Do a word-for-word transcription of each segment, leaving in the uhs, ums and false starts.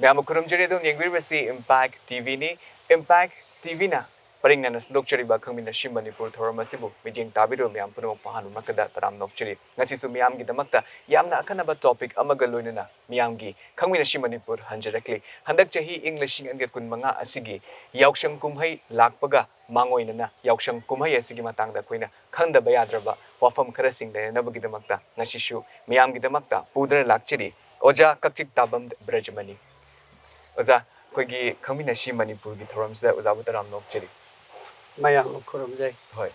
ꯃꯌꯥꯝꯕꯨ ꯈꯨꯔꯨꯝꯖꯔꯤ꯫ ꯑꯗꯨꯝ ꯌꯦꯡꯕꯤꯔꯤꯕꯁꯤ impact ꯇꯤꯚꯤꯅꯤ꯫ Impact ꯇꯤꯚꯤꯅ ꯄꯔꯤꯡꯅꯅ ꯁꯟꯗꯣꯛꯆꯔꯤꯕ ꯈꯪꯃꯤꯟꯅꯁꯤ Manipur ꯊꯧꯔꯝ ꯑꯁꯤꯕꯨ ꯃꯤꯠꯌꯦꯡ ꯇꯥꯕꯤꯔꯤꯕ ꯃꯌꯥꯝ ꯄꯨꯝꯅꯃꯛꯄꯨ ꯑꯍꯥꯟꯕꯃꯛꯇꯗ ꯇꯔꯥꯝꯅ ꯑꯣꯛꯆꯔꯤ꯫ ꯉꯁꯤꯁꯨ ꯃꯤꯌꯥꯝꯒꯤꯗꯃꯛꯇ ꯌꯥꯝꯅ ꯑꯈꯟꯅꯕ ꯇꯣꯄꯤꯛ ꯑꯃꯒ ꯂꯣꯏꯅꯅ ꯃꯤꯌꯥꯝꯒꯤ ꯈꯪꯃꯤꯟꯅꯁꯤ ꯃꯅꯤꯄꯨꯔ ꯍꯟꯖꯔꯛꯂꯤ꯫ ꯍꯟꯗꯛ ꯆꯍꯤ ꯏꯪ ꯂꯤꯁꯤꯡ ꯑꯅꯤꯒ ꯀꯨꯟꯃꯉꯥ ꯑꯁꯤꯒꯤ ꯌꯥꯎꯁꯪ ꯀꯨꯝꯍꯩ ꯂꯥꯛꯄꯒ ꯃꯥꯡꯑꯣꯏꯅꯅ ꯌꯥꯎꯁꯪ ꯀꯨꯝꯍꯩ ꯑꯁꯤꯒꯤ ꯃꯇꯥꯡꯗ ꯑꯩꯈꯣꯏꯅ ꯈꯪꯗꯕ ꯌꯥꯗ꯭ꯔꯕ ꯋꯥꯐꯝ ꯈꯔꯁꯤꯡ ꯅꯩꯅꯅꯕꯒꯤꯗꯃꯛꯇ ꯉꯁꯤꯁꯨ ꯃꯤꯌꯥꯝꯒꯤꯗꯃꯛꯇ ꯄꯨꯗꯨꯅ ꯂꯥꯛꯆꯔꯤ ꯑꯣꯖꯥ ꯀꯛꯆꯤꯛ ꯇꯥꯕꯝ ꯕ꯭ꯔꯖꯃꯅꯤ꯫ ꯑꯣꯖꯥ, ꯑꯩꯈꯣꯏꯒꯤ ꯈꯪꯃꯤꯟꯅꯁꯤ ꯃꯅꯤꯄꯨꯔꯒꯤ ꯊꯧꯔꯝꯁꯤꯗ ꯑꯣꯖꯥꯕꯨ ꯇꯔꯥꯝꯅ ꯑꯣꯛꯆꯔꯤ꯫ ꯃꯌꯥꯝꯕꯨ ꯈꯨꯔꯨꯝꯖꯩ꯫ ꯍꯣꯏ,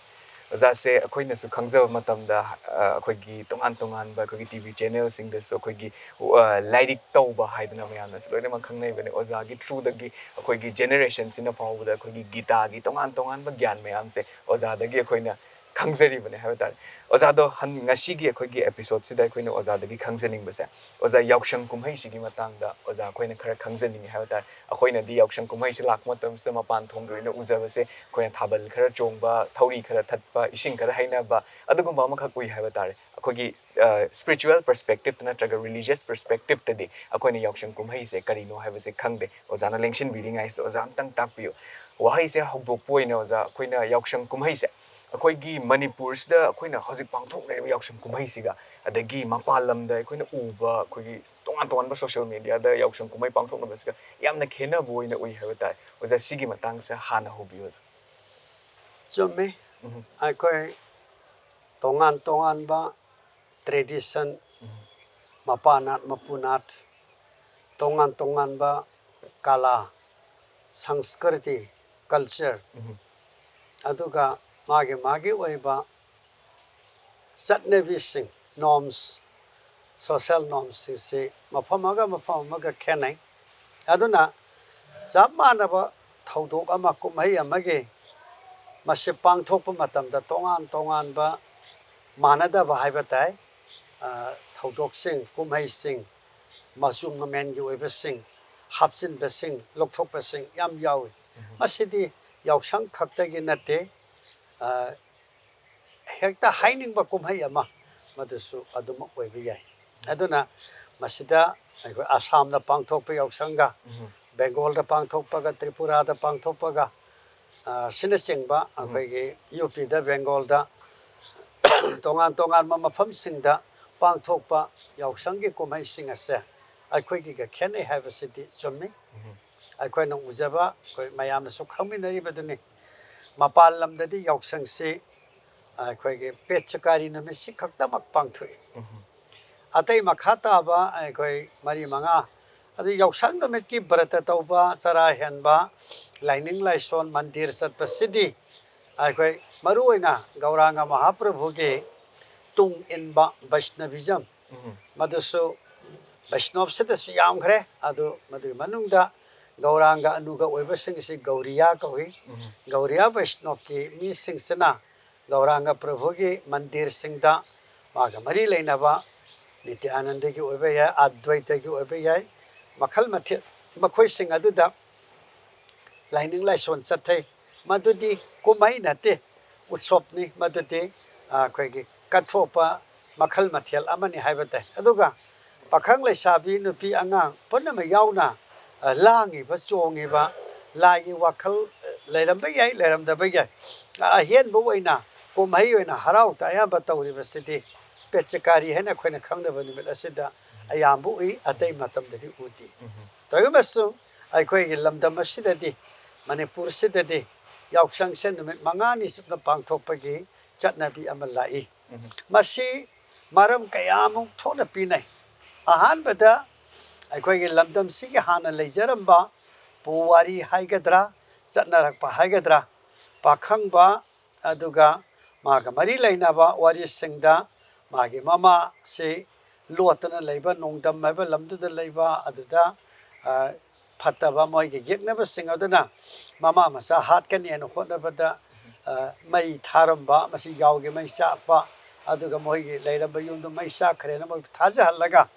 ꯑꯣꯖꯥꯁꯦ ꯑꯩꯈꯣꯏꯅꯁꯨ ꯈꯪꯖꯕ ꯃꯇꯝꯗ, ꯑ, ꯑꯩꯈꯣꯏꯒꯤ ꯇꯣꯉꯥꯟ ꯇꯣꯉꯥꯟꯕ ꯑꯩꯈꯣꯏꯒꯤ ꯇꯤꯚꯤ ꯆꯦꯅꯦꯜꯁꯤꯡꯗꯁꯨ ꯑꯩꯈꯣꯏꯒꯤ, ꯑ, ꯂꯥꯏꯔꯤꯛ ꯇꯧꯕ ꯍꯥꯏꯗꯅ ꯃꯌꯥꯝꯅꯁꯨ ꯂꯣꯏꯅꯃꯛ ꯈꯪꯅꯩꯕꯅꯤ꯫ ꯑꯣꯖꯥꯒꯤ ꯊ꯭ꯔꯨꯗꯒꯤ ꯑꯩꯈꯣꯏꯒꯤ ꯖꯦꯅꯦꯔꯦꯁꯟꯁꯤꯅ ꯐꯥꯎꯕꯗ ꯑꯩꯈꯣꯏꯒꯤ ꯒꯤꯇꯥꯒꯤ ꯇꯣꯉꯥꯟ ꯇꯣꯉꯥꯟꯕ ꯒ꯭ꯌꯥꯟ ꯃꯌꯥꯝꯁꯦ ꯑꯣꯖꯥꯗꯒꯤ ꯑꯩꯈꯣꯏꯅ ꯈꯪꯖꯔꯤꯕꯅꯦ ꯍꯥꯏꯕ ꯇꯥꯔꯦ꯫ ꯑꯣꯖꯥꯗꯣ ꯍꯟ-, ꯉꯁꯤꯒꯤ ꯑꯩꯈꯣꯏꯒꯤ ꯑꯦꯄꯤꯁꯣꯗꯁꯤꯗ ꯑꯩꯈꯣꯏꯅ ꯑꯣꯖꯥꯗꯒꯤ ꯈꯪꯖꯅꯤꯡꯕꯁꯦ, ꯑꯣꯖꯥ, ꯌꯥꯎꯁꯪ ꯀꯨꯝꯍꯩꯁꯤꯒꯤ ꯃꯇꯥꯡꯗ ꯑꯣꯖꯥ ꯑꯩꯈꯣꯏꯅ ꯈꯔ ꯈꯪꯖꯅꯤꯡꯉꯤ ꯍꯥꯏꯕ ꯇꯥꯔꯦ꯫ ꯑꯩꯈꯣꯏꯅꯗꯤ ꯌꯥꯎꯁꯪ ꯀꯨꯝꯍꯩꯁꯤ ꯂꯥꯛꯄ ꯃꯇꯝꯁꯤꯗ ꯃꯄꯥꯟ ꯊꯣꯡꯒꯤ ꯑꯣꯏꯅ ꯎꯖꯕꯁꯦ ꯑꯩꯈꯣꯏꯅ ꯊꯥꯕꯜ ꯈꯔ ꯆꯣꯡꯕ, ꯊꯧꯔꯤ ꯈꯔ ꯊꯠꯄ, ꯏꯁꯤꯡ ꯈꯔ ꯍꯩꯅꯕ, ꯑꯗꯨꯒꯨꯝꯕ ꯑꯃꯈꯛ ꯎꯏ ꯍꯥꯏꯕ ꯇꯥꯔꯦ꯫ ꯑꯩꯈꯣꯏꯒꯤ, ꯑ, ꯁ꯭ꯄꯤꯔꯤꯆꯨꯋꯦꯜ ꯄꯔꯁꯄꯦꯛꯇꯤꯞꯇ ꯅꯠꯇ꯭ꯔꯒ ꯔꯤꯂꯤꯖꯤꯌꯁ ꯄꯔꯁꯄꯦꯛꯇꯤꯞꯇꯗꯤ ꯑꯩꯈꯣꯏꯅ ꯌꯥꯎꯁꯪ ꯀꯨꯝꯍꯩꯁꯦ ꯀꯔꯤꯅꯣ ꯍꯥꯏꯕꯁꯦ ꯈꯪꯗꯦ꯫ ꯑꯣꯖꯥꯅ ꯂꯦꯡꯁꯤꯟꯕꯤꯔꯤꯉꯩꯁꯤꯗ ꯑꯣꯖꯥ ꯑꯝꯇꯪ ꯇꯥꯛꯄꯤꯌꯨ꯫ ꯋꯥꯍꯩꯁꯦ ꯍꯧꯗꯣꯛꯄ ꯑꯣꯏꯅ ꯑꯣꯖꯥ, ꯑꯩꯈꯣꯏꯅ ꯌꯥꯎꯁꯪ ꯀꯨꯝꯍꯩꯁꯦ ꯑꯩꯈꯣꯏꯒꯤ ꯃꯅꯤꯄꯨꯔꯁꯤꯗ ꯑꯩꯈꯣꯏꯅ ꯍꯧꯖꯤꯛ ꯄꯥꯡꯊꯣꯛꯅꯔꯤꯕ ꯌꯥꯎꯁꯪ ꯀꯨꯝꯍꯩꯁꯤꯒ ꯑꯗꯒꯤ ꯃꯄꯥꯟ ꯂꯝꯗ ꯑꯩꯈꯣꯏꯅ ꯎꯕ ꯑꯩꯈꯣꯏꯒꯤ ꯇꯣꯉꯥꯟ ꯇꯣꯉꯥꯟꯕ ꯁꯣꯁꯤꯌꯦꯜ ꯃꯦꯗꯤꯌꯥꯗ ꯌꯥꯎꯁꯪ ꯀꯨꯝꯍꯩ ꯄꯥꯡꯊꯣꯛꯅꯕꯁꯤꯒ ꯌꯥꯝꯅ ꯈꯦꯠꯅꯕ ꯑꯣꯏꯅ ꯎꯏ ꯍꯥꯏꯕ ꯇꯥꯔꯦ꯫ ꯑꯣꯖꯥ, ꯁꯤꯒꯤ ꯃꯇꯥꯡꯁꯦ ꯍꯥꯟꯅ ꯍꯧꯕꯤꯌꯨ ꯑꯣꯖꯥ꯫ ꯆꯨꯝꯃꯤ꯫ ꯎꯝ꯫ ꯑꯩꯈꯣꯏ ꯇꯣꯉꯥꯟ ꯇꯣꯉꯥꯟꯕ ꯇ꯭ꯔꯦꯗꯤꯁꯟ, ꯎꯝ꯫ ꯃꯄꯥ ꯅꯥꯠ ꯃꯄꯨ ꯅꯥꯠ, ꯇꯣꯉꯥꯟ ꯇꯣꯉꯥꯟꯕ ꯀꯂꯥ, ꯁꯪꯁꯀ꯭ꯔꯤꯇꯤ, ꯀꯜꯆꯔ, ꯎꯝ꯫ ꯑꯗꯨꯒ ꯃꯥꯒꯤ ꯃꯥꯒꯤ ꯑꯣꯏꯕ ꯆꯠꯅꯕꯤꯁꯤꯡ, ꯅꯣꯔꯝꯁ, ꯁꯣꯁꯦꯜ ꯅꯣꯔꯝꯁꯁꯤꯡꯁꯤ ꯃꯐꯝ ꯑꯃꯒ ꯃꯐꯝ ꯑꯃꯒ ꯈꯦꯠꯅꯩ꯫ ꯑꯗꯨꯅ ꯆꯞ ꯃꯥꯟꯅꯕ ꯊꯧꯗꯣꯛ ꯑꯃ, ꯀꯨꯝꯍꯩ ꯑꯃꯒꯤ ꯃꯁꯤ ꯄꯥꯡꯊꯣꯛꯄ ꯃꯇꯝꯗ ꯇꯣꯉꯥꯟ ꯇꯣꯉꯥꯟꯕ ꯃꯥꯟꯅꯗꯕ ꯍꯥꯏꯕ ꯇꯥꯏ, ꯑ, ꯊꯧꯗꯣꯛꯁꯤꯡ, ꯀꯨꯝꯍꯩꯁꯤꯡ, ꯃꯆꯨ ꯃꯃꯦꯟꯒꯤ ꯑꯣꯏꯕꯁꯤꯡ, ꯍꯥꯞꯆꯤꯟꯕꯁꯤꯡ, ꯂꯧꯊꯣꯛꯄꯁꯤꯡ ꯌꯥꯝ ꯌꯥꯎꯏ꯫ ꯃꯁꯤꯗꯤ ꯌꯥꯎꯁꯪ ꯈꯛꯇꯒꯤ ꯅꯠꯇꯦ, ꯑ, ꯍꯦꯛꯇ ꯍꯥꯏꯅꯤꯡꯕ ꯀꯨꯝꯍꯩ ꯑꯃ ꯃꯗꯨꯁꯨ ꯑꯗꯨꯃꯛ ꯑꯣꯏꯕ ꯌꯥꯏ꯫ ꯑꯗꯨꯅ ꯃꯁꯤꯗ ꯑꯩꯈꯣꯏ ꯑꯁꯥꯝꯗ ꯄꯥꯡꯊꯣꯛꯄ ꯌꯥꯎꯁꯪꯒ, ꯎꯝ꯫ ꯕꯦꯡꯒꯣꯜꯗ ꯄꯥꯡꯊꯣꯛꯄꯒ, ꯇ꯭ꯔꯤꯄꯨꯔꯥꯗ ꯄꯥꯡꯊꯣꯛꯄꯒ, ꯑ, ꯁꯤꯅꯆꯤꯡꯕ ꯑꯩꯈꯣꯏꯒꯤ ꯌꯨ ꯄꯤꯗ, ꯕꯦꯡꯒꯣꯜꯗ ꯇꯣꯉꯥꯟ ꯇꯣꯉꯥꯟꯕ ꯃꯐꯝꯁꯤꯡꯗ ꯄꯥꯡꯊꯣꯛꯄ ꯌꯥꯎꯁꯪꯒꯤ ꯀꯨꯝꯍꯩꯁꯤꯡ ꯑꯁꯦ ꯑꯩꯈꯣꯏꯒꯤꯒ ꯈꯦꯠꯅꯩ ꯍꯥꯏꯕꯁꯤꯗꯤ ꯆꯨꯝꯃꯤ꯫ ꯎꯝ꯫ ꯑꯩꯈꯣꯏꯅ ꯎꯖꯕ, ꯑꯩꯈꯣꯏ ꯃꯌꯥꯝꯅꯁꯨ ꯈꯪꯃꯤꯟꯅꯔꯤꯕꯗꯨꯅꯤ꯫ ꯃꯄꯥꯟ ꯂꯝꯗꯗꯤ ꯌꯥꯎꯁꯪꯁꯤ ꯑꯩꯈꯣꯏꯒꯤ ꯄꯦꯆꯀꯥꯔꯤ ꯅꯨꯃꯤꯠꯁꯤ ꯈꯛꯇꯃꯛ ꯄꯥꯡꯊꯣꯛꯏ꯫ ꯎꯝ꯫ ꯑꯇꯩ ꯃꯈꯥ ꯇꯥꯕ ꯑꯩꯈꯣꯏ ꯃꯔꯤ ꯃꯉꯥ, ꯑꯗꯨ ꯌꯥꯎꯁꯪ ꯅꯨꯃꯤꯠꯀꯤ ꯕ꯭ꯔꯇ ꯇꯧꯕ, ꯆꯔꯥ ꯍꯦꯟꯕ, ꯂꯥꯏꯅꯤꯡ ꯂꯥꯏꯁꯣꯟ, ꯃꯟꯗꯤꯔ ꯆꯠꯄꯁꯤꯗꯤ ꯑꯩꯈꯣꯏ ꯃꯔꯨꯑꯣꯏꯅ ꯒꯧꯔꯥꯡꯒ ꯃꯍꯥꯄ꯭ꯔꯚꯨꯒꯤ ꯇꯨꯡ ꯏꯟꯕ ꯕꯩꯁꯅꯕꯤꯖꯝ, ꯎꯝ꯫ ꯃꯗꯨꯁꯨ ꯕꯩꯁꯅꯣꯞꯁꯤꯗꯁꯨ ꯌꯥꯝꯈ꯭ꯔꯦ꯫ ꯑꯗꯨ ꯃꯗꯨꯒꯤ ꯃꯅꯨꯡꯗ ꯒꯧꯔꯥꯡꯒ ꯑꯅꯨꯒ ꯑꯣꯏꯕꯁꯤꯡꯁꯤ ꯒꯧꯔꯤꯌꯥ ꯀꯧꯏ꯫ ꯎꯝ꯫ ꯒꯧꯔꯤꯌꯥ ꯕꯩꯁꯅꯣꯞꯀꯤ ꯃꯤꯁꯤꯡꯁꯤꯅ ꯒꯧꯔꯥꯡꯒ ꯄ꯭ꯔꯚꯨꯒꯤ ꯃꯟꯗꯤꯔꯁꯤꯡꯗ ꯃꯥꯒ ꯃꯔꯤ ꯂꯩꯅꯕ ꯅꯤꯇ꯭ꯌꯥꯅꯟꯗꯒꯤ ꯑꯣꯏꯕ ꯌꯥꯏ, ꯑꯗ꯭ꯋꯩꯇꯒꯤ ꯑꯣꯏꯕ ꯌꯥꯏ, ꯃꯈꯜ ꯃꯊꯦꯜ ꯃꯈꯣꯏꯁꯤꯡ ꯑꯗꯨꯗ ꯂꯥꯏꯅꯤꯡ ꯂꯥꯏꯁꯣꯟ ꯆꯠꯊꯩ꯫ ꯃꯗꯨꯗꯤ ꯀꯨꯝꯍꯩ ꯅꯠꯇꯦ, ꯎꯠꯁꯣꯞꯅꯤ꯫ ꯃꯗꯨꯗꯤ, ꯑ, ꯑꯩꯈꯣꯏꯒꯤ ꯀꯠꯊꯣꯛꯄ ꯃꯈꯜ ꯃꯊꯦꯜ ꯑꯃꯅꯤ ꯍꯥꯏꯕ ꯇꯥꯏ꯫ ꯑꯗꯨꯒ ꯄꯥꯈꯪ ꯂꯩꯁꯥꯕꯤ ꯅꯨꯄꯤ ꯑꯉꯥꯡ ꯄꯨꯝꯅꯃꯛ ꯌꯥꯎꯅ, ꯑ, ꯂꯥꯡꯉꯤꯕ, ꯆꯣꯡꯉꯤꯕ, ꯂꯥꯏꯒꯤ ꯋꯥꯈꯜ, ꯑ, ꯂꯩꯔꯝꯕ ꯌꯥꯏ, ꯂꯩꯔꯝꯗꯕ ꯌꯥꯏ꯫ ꯑ, ꯑꯍꯦꯟꯕ ꯑꯣꯏꯅ ꯀꯨꯝꯍꯩ ꯑꯣꯏꯅ ꯍꯔꯥꯎ ꯇꯌꯥꯝꯕ ꯇꯧꯔꯤꯕꯁꯤꯗꯤ ꯄꯦꯆꯀꯥꯔꯤ ꯍꯥꯏꯅ ꯑꯩꯈꯣꯏꯅ ꯈꯪꯅꯕ ꯅꯨꯃꯤꯠ ꯑꯁꯤꯗ ꯑꯌꯥꯝꯕ ꯎꯏ, ꯑꯇꯩ ꯃꯇꯝꯗꯗꯤ ꯎꯗꯦ꯫ ꯎꯝ꯫ ꯇꯧꯏꯒꯨꯝꯕꯁꯨ ꯑꯩꯈꯣꯏꯒꯤ ꯂꯝꯗꯝ ꯑꯁꯤꯗꯗꯤ, ꯃꯅꯤꯄꯨꯔꯁꯤꯗꯗꯤ ꯌꯥꯎꯁꯪꯁꯦ ꯅꯨꯃꯤꯠ ꯃꯉꯥꯅꯤ ꯆꯨꯞꯅ ꯄꯥꯡꯊꯣꯛꯄꯒꯤ ꯆꯠꯅꯕꯤ ꯑꯃ ꯂꯥꯛꯏ꯫ ꯎꯝ꯫ ꯃꯁꯤ ꯃꯔꯝ ꯀꯌꯥꯃꯨꯛ ꯊꯣꯛꯅ ꯄꯤꯅꯩ꯫ ꯑꯍꯥꯟꯕꯗ ꯑꯩꯈꯣꯏꯒꯤ ꯂꯝꯗꯝꯁꯤꯒꯤ ꯍꯥꯟꯅ ꯂꯩꯖꯔꯝꯕ ꯄꯨꯋꯥꯔꯤ ꯍꯥꯏꯒꯗ꯭ꯔꯥ, ꯆꯠꯅꯔꯛꯄ ꯍꯥꯏꯒꯗ꯭ꯔꯥ, ꯄꯥꯈꯪꯕ ꯑꯗꯨꯒ ꯃꯥꯒ ꯃꯔꯤ ꯂꯩꯅꯕ ꯋꯥꯔꯤꯁꯤꯡꯗ ꯃꯥꯒꯤ ꯃꯃꯥꯁꯤ ꯂꯣꯠꯇꯅ ꯂꯩꯕ ꯅꯣꯡꯗꯝ ꯍꯥꯏꯕ ꯂꯝꯗꯨꯗ ꯂꯩꯕ ꯑꯗꯨꯗ, ꯑ, ꯐꯠꯇꯕ ꯃꯣꯏꯒꯤ ꯌꯦꯛꯅꯕꯁꯤꯡ ꯑꯗꯨꯅ ꯃꯃꯥ ꯃꯆꯥ ꯍꯥꯠꯀꯅꯤ ꯍꯥꯏꯅ ꯍꯣꯠꯅꯕꯗ, ꯑ, ꯃꯩ ꯊꯥꯔꯝꯕ, ꯃꯁꯤ ꯌꯥꯎꯒꯤ ꯃꯩ ꯆꯥꯛꯄ, ꯑꯗꯨꯒ ꯃꯣꯏꯒꯤ ꯂꯩꯔꯝꯕ ꯌꯨꯝꯗꯨ ꯃꯩ ꯆꯥꯛꯈ꯭ꯔꯦꯅ ꯃꯣꯏ ꯊꯥꯖꯍꯜꯂꯒ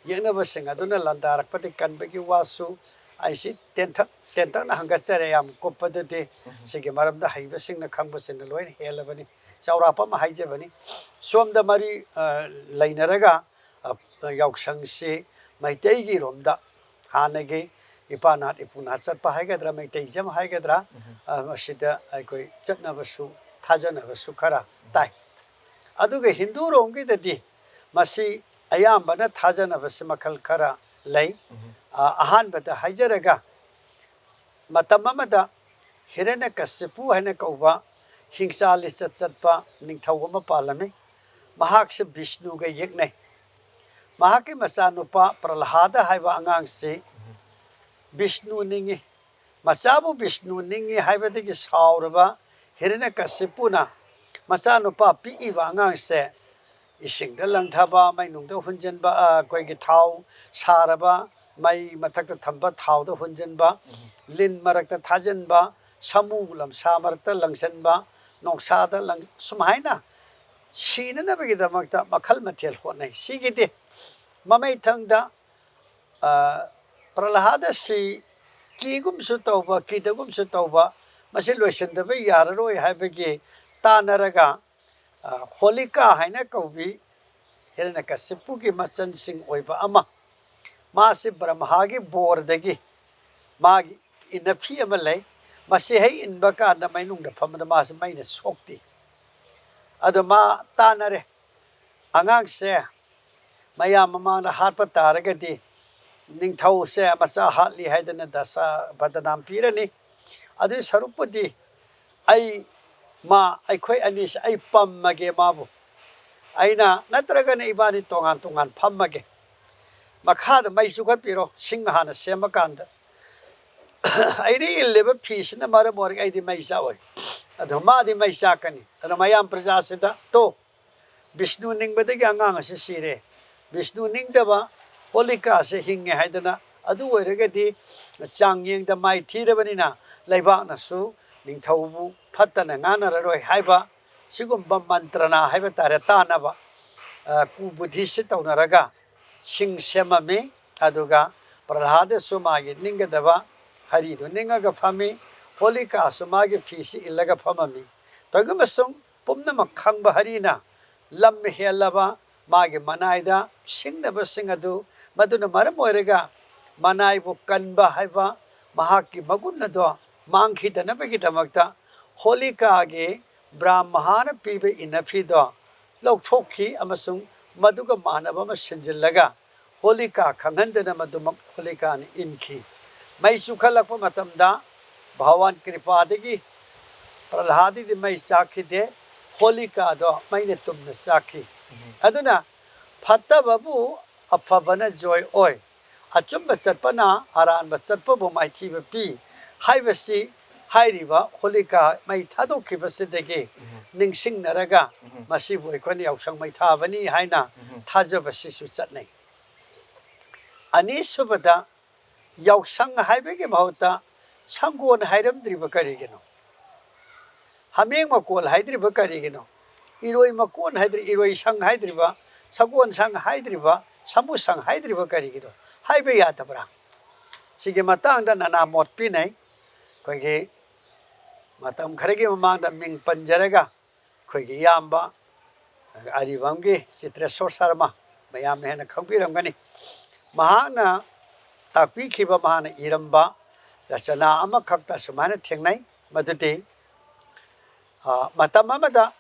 ꯌꯦꯛꯅꯕꯁꯤꯡ ꯑꯗꯨꯅ ꯂꯥꯟꯗꯥꯔꯛꯄꯗꯤ ꯀꯟꯕꯒꯤ ꯋꯥꯁꯨ ꯑꯩꯁꯤ ꯇꯦꯟꯊꯛ-, ꯇꯦꯟꯇꯛꯅ ꯍꯪꯒꯠꯆꯔꯦ, ꯌꯥꯝ ꯀꯨꯞꯄꯗꯗꯤ꯫ ꯎꯝ꯫ ꯁꯤꯒꯤ ꯃꯔꯝꯗ ꯍꯩꯕꯁꯤꯡꯅ ꯈꯪꯕꯁꯤꯡꯅ ꯂꯣꯏꯅ ꯍꯦꯜꯂꯕꯅꯤ꯫ ꯆꯥꯎꯔꯥꯛꯄ ꯑꯃ ꯍꯥꯏꯖꯕꯅꯤ꯫ ꯁꯣꯝꯗ ꯃꯔꯤ, ꯑ, ꯂꯩꯅꯔꯒ, ꯑ, ꯌꯥꯎꯁꯪꯁꯤ ꯃꯩꯇꯩꯒꯤ ꯔꯣꯝꯗ ꯍꯥꯟꯅꯒꯤ ꯏꯄꯥꯅꯥꯠ ꯏꯄꯨꯅꯥꯠ ꯆꯠꯄ ꯍꯥꯏꯒꯗ꯭ꯔꯥ, ꯃꯩꯇꯩꯖꯝ ꯍꯥꯏꯒꯗ꯭ꯔꯥ, ꯑ, ꯃꯁꯤꯗ ꯑꯩꯈꯣꯏ ꯆꯠꯅꯕꯁꯨ ꯊꯥꯖꯅꯕꯁꯨ ꯈꯔ ꯇꯥꯏ꯫ ꯑꯗꯨꯒ ꯍꯤꯟꯗꯨꯔꯣꯝꯒꯤꯗꯗꯤ ꯃꯁꯤ ꯑꯌꯥꯝꯕꯅ ꯊꯥꯖꯅꯕꯁꯤ ꯃꯈꯜ ꯈꯔ ꯂꯩ꯫ ꯑ, ꯑꯍꯥꯟꯕꯗ ꯍꯥꯏꯖꯔꯒ, ꯃꯇꯝ ꯑꯃꯗ ꯍꯤꯔꯅ꯭ꯌꯀꯁꯤꯄꯨ ꯍꯥꯏꯅ ꯀꯧꯕ ꯍꯤꯡꯆꯥ ꯂꯤꯆꯠ ꯆꯠꯄ ꯅꯤꯡꯊꯧ ꯑꯃ ꯄꯥꯜꯂꯝꯃꯤ꯫ ꯃꯍꯥꯛꯁꯦ ꯕꯤꯁꯅꯨꯒ ꯌꯦꯛꯅꯩ꯫ ꯃꯍꯥꯛꯀꯤ ꯃꯆꯥꯅꯨꯄꯥ ꯄ꯭ꯔꯂꯍꯥꯗ ꯍꯥꯏꯕ ꯑꯉꯥꯡꯁꯤ ꯕꯤꯁꯅꯨ ꯅꯤꯡꯉꯤ꯫ ꯃꯆꯥꯕꯨ ꯕꯤꯁꯅꯨ ꯅꯤꯡꯉꯤ ꯍꯥꯏꯕꯗꯒꯤ ꯁꯥꯎꯔꯕ ꯍꯤꯔꯅ꯭ꯌꯀꯁꯤꯄꯨꯅ ꯃꯆꯥꯅꯨꯄꯥ ꯄꯤꯛꯏꯕ ꯑꯉꯥꯡꯁꯦ ꯏꯁꯤꯡꯗ ꯂꯪꯊꯕ, ꯃꯩꯅꯨꯡꯗ ꯍꯨꯟꯖꯤꯟꯕ, ꯑ, ꯑꯩꯈꯣꯏꯒꯤ ꯊꯥꯎ ꯁꯥꯔꯕ, ꯃꯩ ꯃꯊꯛꯇ ꯊꯝꯕ ꯊꯥꯎꯗ ꯍꯨꯟꯖꯤꯟꯕ, ꯂꯤꯟ ꯃꯔꯛꯇ ꯊꯥꯖꯤꯟꯕ, ꯁꯥꯃꯨ ꯂꯝꯁꯥ ꯃꯔꯛꯇ ꯂꯪꯁꯤꯟꯕ, ꯅꯣꯡꯁꯥꯗ ꯂꯪ-, ꯁꯨꯃꯥꯏꯅ ꯁꯤꯅꯅꯕꯒꯤꯗꯃꯛꯇ ꯃꯈꯜ ꯃꯊꯦꯜ ꯍꯣꯠꯅꯩ꯫ ꯁꯤꯒꯤꯗꯤ ꯃꯃꯩꯊꯪꯗ, ꯑ, ꯄ꯭ꯔꯂꯍꯥꯗꯁꯤ ꯀꯤꯒꯨꯝꯁꯨ ꯇꯧꯕ, ꯀꯤꯗꯒꯨꯝꯁꯨ ꯇꯧꯕ, ꯃꯁꯤ ꯂꯣꯏꯁꯤꯟꯗꯕ ꯌꯥꯔꯔꯣꯏ ꯍꯥꯏꯕꯒꯤ ꯇꯥꯟꯅꯔꯒ, ꯑ, ꯍꯣꯂꯤꯀꯥ ꯍꯥꯏꯅ ꯀꯧꯕꯤ ꯍꯤꯔꯅ꯭ꯌꯀꯁꯤꯄꯨꯒꯤ ꯃꯆꯟꯁꯤꯡ ꯑꯣꯏꯕ ꯑꯃ, ꯃꯥꯁꯤ ꯕ꯭ꯔꯍꯃꯥꯒꯤ ꯕꯣꯔꯗꯒꯤ ꯃꯥꯒꯤ ꯏꯅꯐꯤ ꯑꯃ ꯂꯩ, ꯃꯁꯤ ꯍꯦꯛ ꯏꯟꯕ ꯀꯥꯟꯗ ꯃꯩꯅꯨꯡꯗ ꯐꯝꯕꯗ ꯃꯥꯁꯤ ꯃꯩꯅ ꯁꯣꯛꯇꯦ꯫ ꯑꯗꯣ ꯃꯥ ꯇꯥꯟꯅꯔꯦ, ꯑꯉꯥꯡꯁꯦ ꯃꯌꯥꯝ ꯃꯃꯥꯡꯗ ꯍꯥꯠꯄ ꯇꯥꯔꯒꯗꯤ ꯅꯤꯡꯊꯧꯁꯦ ꯃꯆꯥ ꯍꯥꯠꯂꯤ ꯍꯥꯏꯗꯅ ꯗꯁꯥ ꯕꯗꯅꯥꯝ ꯄꯤꯔꯅꯤ꯫ ꯑꯗꯨꯒꯤ ꯁꯔꯨꯛꯄꯨꯗꯤ ꯑꯩ, ꯃꯥ, ꯑꯩꯈꯣꯏ ꯑꯅꯤꯁꯦ ꯑꯩ ꯄꯝꯃꯒꯦ ꯃꯥꯕꯨ, ꯑꯩꯅ, ꯅꯠꯇ꯭ꯔꯒꯅ ꯏꯕꯥꯅꯤ ꯇꯣꯉꯥꯟ ꯇꯣꯉꯥꯟ ꯐꯝꯃꯒꯦ, ꯃꯈꯥꯗ ꯃꯩ ꯆꯨꯈꯠꯄꯤꯔꯣ, ꯁꯤꯡ ꯍꯥꯟꯅ ꯁꯦꯝꯃꯀꯥꯟꯗ꯫ ꯑꯩꯅ ꯏꯜꯂꯤꯕ ꯐꯤꯁꯤꯅ ꯃꯔꯝ ꯑꯣꯏꯔꯒ ꯑꯩꯗꯤ ꯃꯩ ꯆꯥꯛꯑꯣꯏ, ꯑꯗꯣ ꯃꯥꯗꯤ ꯃꯩ ꯆꯥꯛꯀꯅꯤ꯫ ꯑꯗꯣ ꯃꯌꯥꯝ ꯄ꯭ꯔꯖꯥꯁꯤꯗ, ꯇꯣ, ꯕꯤꯁꯅꯨ ꯅꯤꯡꯕꯗꯒꯤ ꯑꯉꯥꯡ ꯑꯁꯤ ꯁꯤꯔꯦ, ꯕꯤꯁꯅꯨ ꯅꯤꯡꯗꯕ ꯍꯣꯂꯤꯀꯥꯁꯦ ꯍꯤꯡꯉꯦ ꯍꯥꯏꯗꯅ, ꯑꯗꯨ ꯑꯣꯏꯔꯒꯗꯤ ꯆꯥꯡꯌꯦꯡꯗ ꯃꯥꯏ ꯊꯤꯔꯕꯅꯤꯅ ꯂꯩꯕꯥꯛꯅꯁꯨ ꯅꯤꯡꯊꯧꯕꯨ ꯐꯠꯇꯅ ꯉꯥꯡꯅꯔꯔꯣꯏ ꯍꯥꯏꯕ ꯁꯤꯒꯨꯝꯕ ꯃꯟꯇ꯭ꯔꯅꯥ ꯍꯥꯏꯕ ꯇꯥꯔꯦ, ꯇꯥꯅꯕ, ꯑ, ꯀꯨꯕꯨꯙꯤꯁꯤ ꯇꯧꯅꯔꯒ ꯁꯤꯡ ꯁꯦꯝꯃꯝꯃꯤ꯫ ꯑꯗꯨꯒ ꯄ꯭ꯔꯍ꯭ꯂꯥꯗꯁꯨ ꯃꯥꯒꯤ ꯅꯤꯡꯒꯗꯕ ꯍꯔꯤꯗꯨ ꯅꯤꯡꯉꯒ ꯐꯝꯃꯤ, ꯍꯣꯂꯤꯀꯥꯁꯨ ꯃꯥꯒꯤ ꯐꯤꯁꯤ ꯏꯜꯂꯒ ꯐꯝꯃꯝꯃꯤ꯫ ꯇꯧꯏꯒꯨꯝꯕꯁꯨꯡ ꯄꯨꯝꯅꯃꯛ ꯈꯪꯕ ꯍꯔꯤꯅ ꯂꯝ ꯍꯦꯜꯂꯕ ꯃꯥꯒꯤ ꯃꯅꯥꯏꯗ ꯁꯤꯡꯅꯕꯁꯤꯡ ꯑꯗꯨ ꯃꯗꯨꯅ ꯃꯔꯝ ꯑꯣꯏꯔꯒ ꯃꯅꯥꯏꯕꯨ ꯀꯟꯕ ꯍꯥꯏꯕ ꯃꯍꯥꯛꯀꯤ ꯃꯒꯨꯟ ꯑꯗꯣ ꯃꯥꯡꯈꯤꯗꯅꯕꯒꯤꯗꯃꯛꯇ ꯍꯣꯂꯤꯀꯥꯒꯤ ꯕ꯭ꯔꯥꯍꯃꯥꯅ ꯄꯤꯕ ꯏꯅꯐꯤꯗꯣ ꯂꯧꯊꯣꯛꯈꯤ ꯑꯃꯁꯨꯡ ꯃꯗꯨꯒ ꯃꯥꯟꯅꯕ ꯑꯃ ꯁꯤꯟꯖꯤꯜꯂꯒ ꯍꯣꯂꯤꯀꯥ ꯈꯪꯍꯟꯗꯅ ꯃꯗꯨꯃꯛ ꯍꯣꯂꯤꯀꯥꯅ ꯏꯟꯈꯤ꯫ ꯃꯩ ꯆꯨꯈꯠꯂꯛꯄ ꯃꯇꯝꯗ ꯚꯒꯋꯥꯟ ꯀ꯭ꯔꯤꯄꯥꯗꯒꯤ ꯄ꯭ꯔꯍꯂꯥꯗꯗꯤ ꯃꯩ ꯆꯥꯛꯈꯤꯗꯦ, ꯍꯣꯂꯤꯀꯥꯗꯣ ꯃꯩꯅ ꯇꯨꯝꯅ ꯆꯥꯛꯈꯤ꯫ ꯑꯗꯨꯅ ꯐꯠꯇꯕꯕꯨ ꯑꯐꯕꯅ ꯖꯣꯏ ꯑꯣꯏ, ꯑꯆꯨꯝꯕ ꯆꯠꯄꯅ ꯑꯔꯥꯟꯕ ꯆꯠꯄꯕꯨ ꯃꯥꯏꯊꯤꯕ ꯄꯤ ꯍꯥꯏꯕꯁꯤ ꯍꯥꯏꯔꯤꯕ ꯍꯣꯂꯤꯀꯥ ꯃꯩ ꯊꯥꯗꯣꯛꯈꯤꯕꯁꯤꯗꯒꯤ ꯅꯤꯡꯁꯤꯡꯅꯔꯒ ꯃꯁꯤꯕꯨ ꯑꯩꯈꯣꯏꯅ ꯌꯥꯎꯁꯪ ꯃꯩ ꯊꯥꯕꯅꯤ ꯍꯥꯏꯅ ꯊꯥꯖꯕꯁꯤꯁꯨ ꯆꯠꯅꯩ꯫ ꯑꯅꯤꯁꯨꯕꯗ, ꯌꯥꯎꯁꯪ ꯍꯥꯏꯕꯒꯤ ꯃꯍꯨꯠꯇ ꯁꯪꯒꯣꯜ ꯍꯥꯏꯔꯝꯗ꯭ꯔꯤꯕ ꯀꯔꯤꯒꯤꯅꯣ? ꯍꯥꯃꯦꯡ ꯃꯀꯣꯜ ꯍꯥꯏꯗ꯭ꯔꯤꯕ ꯀꯔꯤꯒꯤꯅꯣ? ꯏꯔꯣꯏ ꯃꯀꯣꯟ ꯍꯥꯏꯗ꯭ꯔꯤ, ꯏꯔꯣꯏ ꯁꯪ ꯍꯥꯏꯗ꯭ꯔꯤꯕ, ꯁꯒꯣꯜ ꯁꯪ ꯍꯥꯏꯗ꯭ꯔꯤꯕ, ꯁꯥꯃꯨ ꯁꯪ ꯍꯥꯏꯗ꯭ꯔꯤꯕ ꯀꯔꯤꯒꯤꯅꯣ? ꯍꯥꯏꯕ ꯌꯥꯗꯕ꯭ꯔꯥ? ꯁꯤꯒꯤ ꯃꯇꯥꯡꯗ ꯅꯅꯥ ꯃꯣꯠ ꯄꯤꯅꯩ꯫ ꯑꯩꯈꯣꯏꯒꯤ ꯃꯇꯝ ꯈꯔꯒꯤ ꯃꯃꯥꯡꯗ ꯃꯤꯡ ꯄꯟꯖꯔꯒ ꯑꯩꯈꯣꯏꯒꯤ ꯏꯌꯥꯝꯕ ꯑꯔꯤꯕꯝꯒꯤ ꯆꯤꯇ꯭ꯔꯦꯁꯣꯔ ꯁꯔꯃ, ꯃꯌꯥꯝꯅ ꯍꯦꯟꯅ ꯈꯪꯕꯤꯔꯝꯒꯅꯤ꯫ ꯃꯍꯥꯛꯅ ꯇꯥꯛꯄꯤꯈꯤꯕ, ꯃꯍꯥꯛꯅ ꯏꯔꯝꯕ ꯔꯆꯅꯥ ꯑꯃꯈꯛꯇ ꯁꯨꯃꯥꯏꯅ ꯊꯦꯡꯅꯩ, ꯃꯗꯨꯗꯤ, ꯑ, ꯃꯇꯝ ꯑꯃꯗ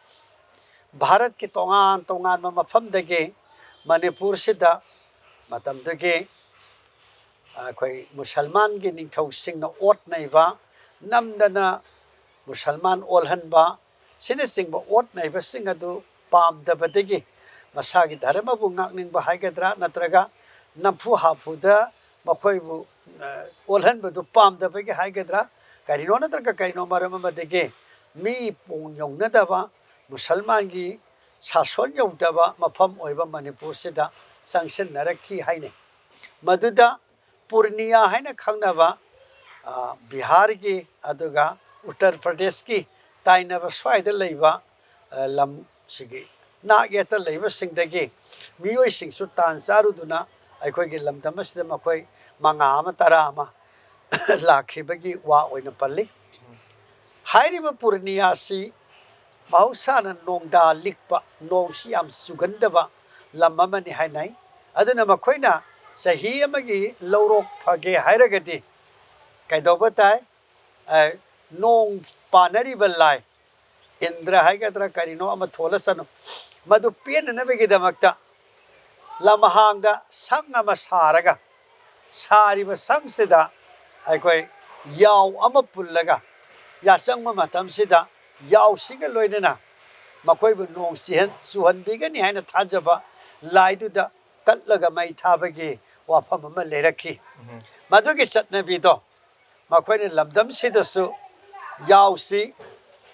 ꯚꯥꯔꯠꯀꯤ ꯇꯣꯉꯥꯟ ꯇꯣꯉꯥꯟꯕ ꯃꯐꯝꯗꯒꯤ ꯃꯅꯤꯄꯨꯔꯁꯤꯗ ꯃꯇꯝꯗꯨꯒꯤ ꯑꯩꯈꯣꯏ ꯃꯨꯁꯜꯃꯥꯟꯒꯤ ꯅꯤꯡꯊꯧꯁꯤꯡꯅ ꯑꯣꯠ ꯅꯩꯕ, ꯅꯝꯗꯅ ꯃꯨꯁꯜꯃꯥꯟ ꯑꯣꯜꯍꯟꯕ, ꯁꯤꯅꯆꯤꯡꯕ ꯑꯣꯠ ꯅꯩꯕꯁꯤꯡ ꯑꯗꯨ ꯄꯥꯝꯗꯕꯗꯒꯤ, ꯃꯁꯥꯒꯤ ꯙꯔꯃꯕꯨ ꯉꯥꯛꯅꯤꯡꯕ ꯍꯥꯏꯒꯗ꯭ꯔꯥ, ꯅꯠꯇ꯭ꯔꯒ ꯅꯝꯐꯨ ꯍꯥꯐꯨꯗ ꯃꯈꯣꯏꯕꯨ, ꯑ, ꯑꯣꯜꯍꯟꯕꯗꯨ ꯄꯥꯝꯗꯕꯒꯤ ꯍꯥꯏꯒꯗ꯭ꯔꯥ, ꯀꯔꯤꯅꯣ ꯅꯠꯇ꯭ꯔꯒ ꯀꯔꯤꯅꯣ ꯃꯔꯝ ꯑꯃꯗꯒꯤ ꯃꯤ ꯄꯣꯡ ꯌꯧꯅꯗꯕ, ꯃꯨꯁꯜꯃꯥꯟꯒꯤ ꯁꯥꯁꯣꯟ ꯌꯧꯗꯕ ꯃꯐꯝ ꯑꯣꯏꯕ ꯃꯅꯤꯄꯨꯔꯁꯤꯗ ꯆꯪꯁꯤꯟꯅꯔꯛꯈꯤ ꯍꯥꯏꯅꯩ꯫ ꯃꯗꯨꯗ ꯄꯨꯔꯅꯤꯌꯥ ꯍꯥꯏꯅ ꯈꯪꯅꯕ, ꯑ, ꯕꯤꯍꯥꯔꯒꯤ ꯑꯗꯨꯒ ꯎꯠꯇꯔ ꯄ꯭ꯔꯗꯦꯁꯀꯤ ꯇꯥꯏꯅꯕ ꯁ꯭ꯋꯥꯏꯗ ꯂꯩꯕ, ꯑ, ꯂꯝꯁꯤꯒꯤ ꯅꯥꯛ ꯌꯦꯠꯇ ꯂꯩꯕꯁꯤꯡꯗꯒꯤ ꯃꯤꯑꯣꯏꯁꯤꯡꯁꯨ ꯇꯥꯟ ꯆꯥꯔꯨꯗꯨꯅ ꯑꯩꯈꯣꯏꯒꯤ ꯂꯝꯗꯝ ꯑꯁꯤꯗ ꯃꯈꯣꯏ ꯃꯉꯥ ꯑꯃ, ꯇꯔꯥ ꯑꯃ ꯂꯥꯛꯈꯤꯕꯒꯤ ꯋꯥ ꯑꯣꯏꯅ ꯄꯜꯂꯤ꯫ ꯍꯥꯏꯔꯤꯕ ꯄꯨꯔꯅꯤꯌꯥꯁꯤ ꯃꯍꯧꯁꯥꯅ ꯅꯣꯡꯗꯥ ꯂꯤꯛꯄ, ꯅꯣꯡꯁꯤ ꯌꯥꯝ ꯆꯨꯒꯟꯗꯕ ꯂꯝ ꯑꯃꯅꯤ ꯍꯥꯏꯅꯩ꯫ ꯑꯗꯨꯅ ꯃꯈꯣꯏꯅ ꯆꯍꯤ ꯑꯃꯒꯤ ꯂꯧꯔꯣꯛ ꯐꯒꯦ ꯍꯥꯏꯔꯒꯗꯤ ꯀꯩꯗꯧꯕ ꯇꯥꯏ? ꯑ, ꯅꯣꯡ ꯄꯥꯟꯅꯔꯤꯕ ꯂꯥꯏ, ꯏꯟꯗ꯭ꯔ ꯍꯥꯏꯒꯗ꯭ꯔꯥ ꯀꯔꯤꯅꯣ ꯑꯃ ꯊꯣꯜꯂꯁꯅꯨ, ꯃꯗꯨ ꯄꯦꯟꯅꯅꯕꯒꯤꯗꯃꯛꯇ ꯂꯝꯍꯥꯡꯗ ꯁꯪ ꯑꯃ ꯁꯥꯔꯒ, ꯁꯥꯔꯤꯕ ꯁꯪꯁꯤꯗ ꯑꯩꯈꯣꯏ ꯌꯥꯎ ꯑꯃ ꯄꯨꯜꯂꯒ, ꯌꯥꯆꯪꯕ ꯃꯇꯝꯁꯤꯗ ꯌꯥꯎꯁꯤꯒ ꯂꯣꯏꯅꯅ ꯃꯈꯣꯏꯕꯨ ꯅꯣꯡ ꯆꯤꯍꯟ-, ꯆꯨꯍꯟꯕꯤꯒꯅꯤ ꯍꯥꯏꯅ ꯊꯥꯖꯕ ꯂꯥꯏꯗꯨꯗ ꯀꯠꯂꯒ ꯃꯩ ꯊꯥꯕꯒꯤ ꯋꯥꯐꯝ ꯑꯃ ꯂꯩꯔꯛꯈꯤ꯫ ꯎꯝ꯫ ꯃꯗꯨꯒꯤ ꯆꯠꯅꯕꯤꯗꯣ ꯃꯈꯣꯏꯅ ꯂꯝꯗꯝꯁꯤꯗꯁꯨ ꯌꯥꯎꯁꯤ,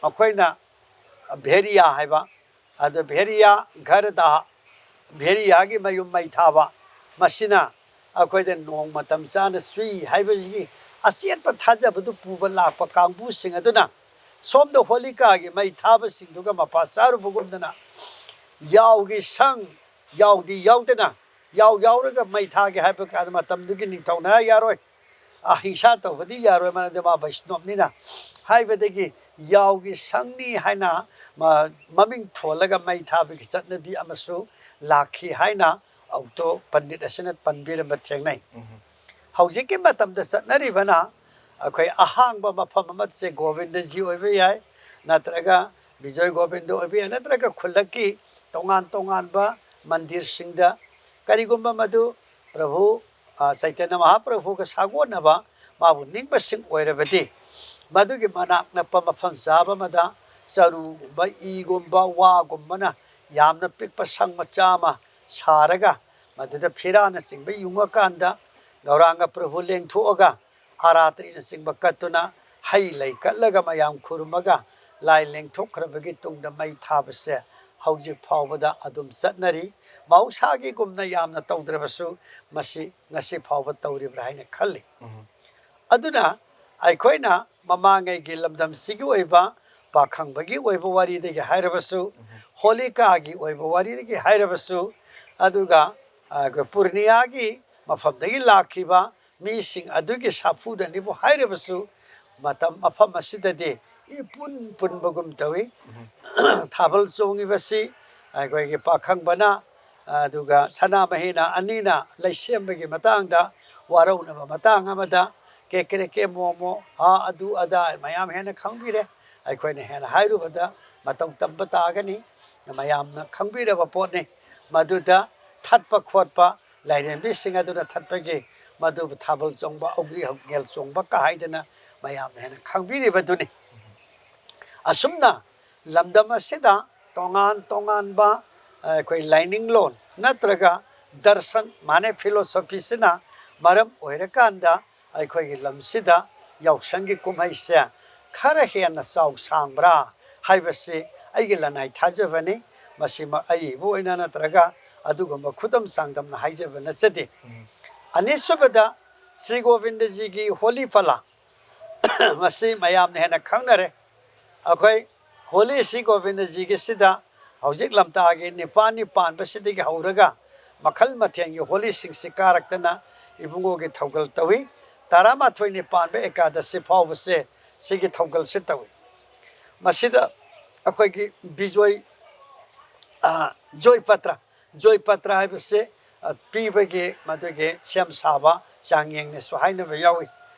ꯃꯈꯣꯏꯅ ꯚꯦꯔꯤꯌꯥ ꯍꯥꯏꯕ, ꯑꯗ ꯚꯦꯔꯤꯌꯥ ꯘꯔꯗ, ꯚꯦꯔꯤꯌꯥꯒꯤ ꯃꯌꯨꯝ ꯃꯩ ꯊꯥꯕ, ꯃꯁꯤꯅ ꯑꯩꯈꯣꯏꯗ ꯅꯣꯡ ꯃꯇꯝ ꯆꯥꯅ ꯆꯨꯏ ꯍꯥꯏꯕꯁꯤꯒꯤ ꯑꯆꯦꯠꯄ ꯊꯥꯖꯕꯗꯨ ꯄꯨꯕ ꯂꯥꯛꯄ ꯀꯥꯡꯕꯨꯁꯤꯡ ꯑꯗꯨꯅ ꯁꯣꯝꯗ ꯍꯣꯂꯤꯀꯥꯒꯤ ꯃꯩ ꯊꯥꯕꯁꯤꯡꯗꯨꯒ ꯃꯄꯥ ꯆꯥꯔꯨꯕꯒꯨꯝꯗꯅ ꯌꯥꯎꯒꯤ ꯁꯪ, ꯌꯥꯎꯗꯤ ꯌꯥꯎꯗꯅ, ꯌꯥꯎ ꯌꯥꯎꯔꯒ ꯃꯩ ꯊꯥꯒꯦ ꯍꯥꯏꯕ ꯀꯥꯟꯗ ꯃꯇꯝꯗꯨꯒꯤ ꯅꯤꯡꯊꯧꯅ ꯌꯥꯔꯣꯏ, ꯑꯍꯤꯡꯁꯥ ꯇꯧꯕꯗꯤ ꯌꯥꯔꯣꯏ, ꯃꯔꯝꯗꯤ ꯃꯥ ꯕꯩꯁꯅꯣꯞꯅꯤꯅ ꯍꯥꯏꯕꯗꯒꯤ ꯌꯥꯎꯒꯤ ꯁꯪꯅꯤ ꯍꯥꯏꯅ ꯃ-, ꯃꯃꯤꯡ ꯊꯣꯜꯂꯒ ꯃꯩ ꯊꯥꯕꯒꯤ ꯆꯠꯅꯕꯤ ꯑꯃꯁꯨ ꯂꯥꯛꯈꯤ ꯍꯥꯏꯅ ꯑꯣꯛꯇꯣ ꯄꯟꯗꯤꯠ ꯑꯁꯤꯅ ꯄꯟꯕꯤꯔꯝꯕ ꯊꯦꯡꯅꯩ꯫ ꯎꯝ꯫ ꯍꯧꯖꯤꯛꯀꯤ ꯃꯇꯝꯗ ꯆꯠꯅꯔꯤꯕꯅ ꯑꯩꯈꯣꯏ ꯑꯍꯥꯡꯕ ꯃꯐꯝ ꯑꯃꯁꯦ ꯒꯣꯕꯤꯟꯗꯖꯤ ꯑꯣꯏꯕ ꯌꯥꯏ, ꯅꯠꯇ꯭ꯔꯒ ꯕꯤꯖꯣꯏ ꯒꯣꯕꯤꯟꯗ ꯑꯣꯏꯕ ꯌꯥꯏ, ꯅꯠꯇ꯭ꯔꯒ ꯈꯨꯜꯂꯛꯀꯤ ꯇꯣꯉꯥꯟ ꯇꯣꯉꯥꯟꯕ ꯃꯟꯗꯤꯔꯁꯤꯡꯗ ꯀꯔꯤꯒꯨꯝꯕ ꯃꯗꯨ ꯄ꯭ꯔꯚꯨ, ꯑ, ꯆꯩꯇꯟꯌ ꯃꯍꯥꯄ꯭ꯔꯚꯨꯒ ꯁꯥꯒꯣꯟꯅꯕ ꯃꯥꯕꯨ ꯅꯤꯡꯕꯁꯤꯡ ꯑꯣꯏꯔꯕꯗꯤ, ꯃꯗꯨꯒꯤ ꯃꯅꯥꯛ ꯅꯛꯄ ꯃꯐꯝ ꯆꯥꯕ ꯑꯃꯗ ꯆꯔꯨꯒꯨꯝꯕ, ꯏꯒꯨꯝꯕ, ꯋꯥꯒꯨꯝꯕꯅ ꯌꯥꯝꯅ ꯄꯤꯛꯄ ꯁꯪ ꯃꯆꯥ ꯑꯃ ꯁꯥꯔꯒ, ꯃꯗꯨꯗ ꯐꯤꯔꯥꯅꯆꯤꯡꯕ ꯌꯨꯡꯉꯀꯥꯟꯗ ꯒꯧꯔꯥꯡꯒ ꯄ꯭ꯔꯚꯨ ꯂꯦꯡꯊꯣꯛꯑꯒ, ꯑꯥꯔꯥꯇ꯭ꯔꯤꯅꯆꯤꯡꯕ ꯀꯠꯇꯨꯅ, ꯍꯩ ꯂꯩ ꯀꯠꯂꯒ, ꯃꯌꯥꯝ ꯈꯨꯔꯨꯝꯃꯒ, ꯂꯥꯏ ꯂꯦꯡꯊꯣꯛꯈ꯭ꯔꯕꯒꯤ ꯇꯨꯡꯗ ꯃꯩ ꯊꯥꯕꯁꯦ ꯍꯧꯖꯤꯛ ꯐꯥꯎꯕꯗ ꯑꯗꯨꯝ ꯆꯠꯅꯔꯤ꯫ ꯃꯍꯧꯁꯥꯒꯤꯒꯨꯝꯅ ꯌꯥꯝꯅ ꯇꯧꯗ꯭ꯔꯕꯁꯨ, ꯃꯁꯤ ꯉꯁꯤ ꯐꯥꯎꯕ ꯇꯧꯔꯤꯕ꯭ꯔꯥ ꯍꯥꯏꯅ ꯈꯜꯂꯤ꯫ ꯎꯝ꯫ ꯑꯗꯨꯅ ꯑꯩꯈꯣꯏꯅ ꯃꯃꯥꯡꯉꯩꯒꯤ ꯂꯝꯗꯝꯁꯤꯒꯤ ꯑꯣꯏꯕ ꯄꯥꯈꯪꯕꯒꯤ ꯑꯣꯏꯕ ꯋꯥꯔꯤꯗꯒꯤ ꯍꯥꯏꯔꯕꯁꯨ, ꯎꯝ꯫ ꯍꯣꯂꯤꯀꯥꯒꯤ ꯑꯣꯏꯕ ꯋꯥꯔꯤꯗꯒꯤ ꯍꯥꯏꯔꯕꯁꯨ, ꯑꯗꯨꯒ, ꯑ, ꯄꯨꯔꯅꯤꯌꯥꯒꯤ ꯃꯐꯝꯗꯒꯤ ꯂꯥꯛꯈꯤꯕ ꯃꯤꯁꯤꯡ ꯑꯗꯨꯒꯤ ꯁꯥꯐꯨꯗꯅꯤꯕꯨ ꯍꯥꯏꯔꯕꯁꯨ, ꯃꯇꯝ ꯃꯐꯝ ꯑꯁꯤꯗꯗꯤ ꯏꯄꯨꯟ ꯄꯨꯟꯕꯒꯨꯝ ꯇꯧꯏ꯫ ꯎꯝ꯫ ꯊꯥꯕꯜ ꯆꯣꯡꯉꯤꯕꯁꯤ ꯑꯩꯈꯣꯏꯒꯤ ꯄꯥꯈꯪꯕꯅ ꯑꯗꯨꯒ ꯁꯅꯥꯃꯍꯤꯅ ꯑꯅꯤꯅ ꯂꯩꯁꯦꯝꯕꯒꯤ ꯃꯇꯥꯡꯗ ꯋꯥꯔꯧꯅꯕ ꯃꯇꯥꯡ ꯑꯃꯗ ꯀꯦ ꯀ꯭ꯔꯦ ꯀꯦ ꯃꯣ ꯃꯣ, ꯍꯥ, ꯑꯗꯨ ꯑꯗꯥ ꯃꯌꯥꯝ ꯍꯦꯟꯅ ꯈꯪꯕꯤꯔꯦ꯫ ꯑꯩꯈꯣꯏꯅ ꯍꯦꯟꯅ ꯍꯥꯏꯔꯨꯕꯗ ꯃꯇꯧ ꯇꯝꯕ ꯇꯥꯒꯅꯤ꯫ ꯃꯌꯥꯝꯅ ꯈꯪꯕꯤꯔꯕ ꯄꯣꯠꯅꯤ꯫ ꯃꯗꯨꯗ ꯊꯠꯄ ꯈꯣꯠꯄ, ꯂꯥꯏꯔꯦꯝꯕꯤꯁꯤꯡ ꯑꯗꯨꯅ ꯊꯠꯄꯒꯤ, ꯃꯗꯨꯕꯨ ꯊꯥꯕꯜ ꯆꯣꯡꯕ, ꯑꯧꯒ꯭ꯔꯤ ꯍꯧꯒꯦꯜ ꯆꯣꯡꯕ ꯀ ꯍꯥꯏꯗꯅ ꯃꯌꯥꯝꯅ ꯍꯦꯟꯅ ꯈꯪꯕꯤꯔꯤꯕꯗꯨꯅꯤ꯫ ꯑꯁꯨꯝꯅ ꯂꯝꯗꯝ ꯑꯁꯤꯗ ꯇꯣꯉꯥꯟ ꯇꯣꯉꯥꯟꯕ, ꯑ, ꯑꯩꯈꯣꯏ ꯂꯥꯏꯅꯤꯡꯂꯣꯟ ꯅꯠꯇ꯭ꯔꯒ ꯗꯔꯁꯟ, ꯃꯥꯅꯦ, ꯐꯤꯂꯣꯁꯣꯐꯤꯁꯤꯅ ꯃꯔꯝ ꯑꯣꯏꯔꯀꯥꯟꯗ ꯑꯩꯈꯣꯏꯒꯤ ꯂꯝꯁꯤꯗ ꯌꯥꯎꯁꯪꯒꯤ ꯀꯨꯝꯍꯩꯁꯦ ꯈꯔ ꯍꯦꯟꯅ ꯆꯥꯎ ꯁꯥꯡꯕ꯭ꯔꯥ ꯍꯥꯏꯕꯁꯤ ꯑꯩꯒꯤ ꯂꯅꯥꯏ ꯊꯥꯖꯕꯅꯤ꯫ ꯃꯁꯤꯃꯛ ꯑꯏꯕ ꯑꯣꯏꯅ ꯅꯠꯇ꯭ꯔꯒ ꯑꯗꯨꯒꯨꯝꯕ ꯈꯨꯗꯝ ꯆꯥꯡꯗꯝꯅ ꯍꯥꯏꯖꯕ ꯅꯠꯆꯗꯦ꯫ ꯎꯝ꯫ ꯑꯅꯤꯁꯨꯕꯗ, ꯁ꯭ꯔꯤ ꯒꯣꯕꯤꯟꯗꯖꯤꯒꯤ ꯍꯣꯂꯤ ꯄꯂꯥ, ꯃꯁꯤ ꯃꯌꯥꯝꯅ ꯍꯦꯟꯅ ꯈꯪꯅꯔꯦ꯫ ꯑꯩꯈꯣꯏ ꯍꯣꯂꯤ ꯁ꯭ꯔꯤ ꯒꯣꯕꯤꯟꯗꯖꯤꯒꯤꯁꯤꯗ ꯍꯧꯖꯤꯛ ꯂꯝꯇꯥꯒꯤ ꯅꯤꯄꯥꯜꯅꯤ ꯄꯥꯟꯕꯁꯤꯗꯒꯤ ꯍꯧꯔꯒ ꯃꯈꯜ ꯃꯊꯦꯜꯒꯤ ꯍꯣꯂꯤꯁꯤꯡꯁꯤ ꯀꯥꯔꯛꯇꯅ ꯏꯕꯨꯡꯉꯣꯒꯤ ꯊꯧꯒꯜ ꯇꯧꯏ꯫ ꯇꯔꯥꯃꯥꯊꯣꯏꯅꯤ ꯄꯥꯟꯕ ꯑꯦꯀꯥꯗꯁꯤ ꯐꯥꯎꯕꯁꯦ ꯁꯤꯒꯤ ꯊꯧꯒꯜꯁꯤ ꯇꯧꯏ꯫ ꯃꯁꯤꯗ ꯑꯩꯈꯣꯏꯒꯤ ꯕꯤꯖꯣꯏ, ꯑ, ꯖꯣꯏ ꯄꯇ꯭ꯔ, ꯖꯣꯏ ꯄꯇ꯭ꯔ ꯍꯥꯏꯕꯁꯤ, ꯑ, ꯄꯤꯕꯒꯤ ꯃꯗꯨꯒꯤ ꯁꯦꯝ ꯁꯥꯕ ꯆꯥꯡꯌꯦꯡꯅꯁꯨ ꯍꯥꯏꯅꯕ ꯌꯥꯎꯏ꯫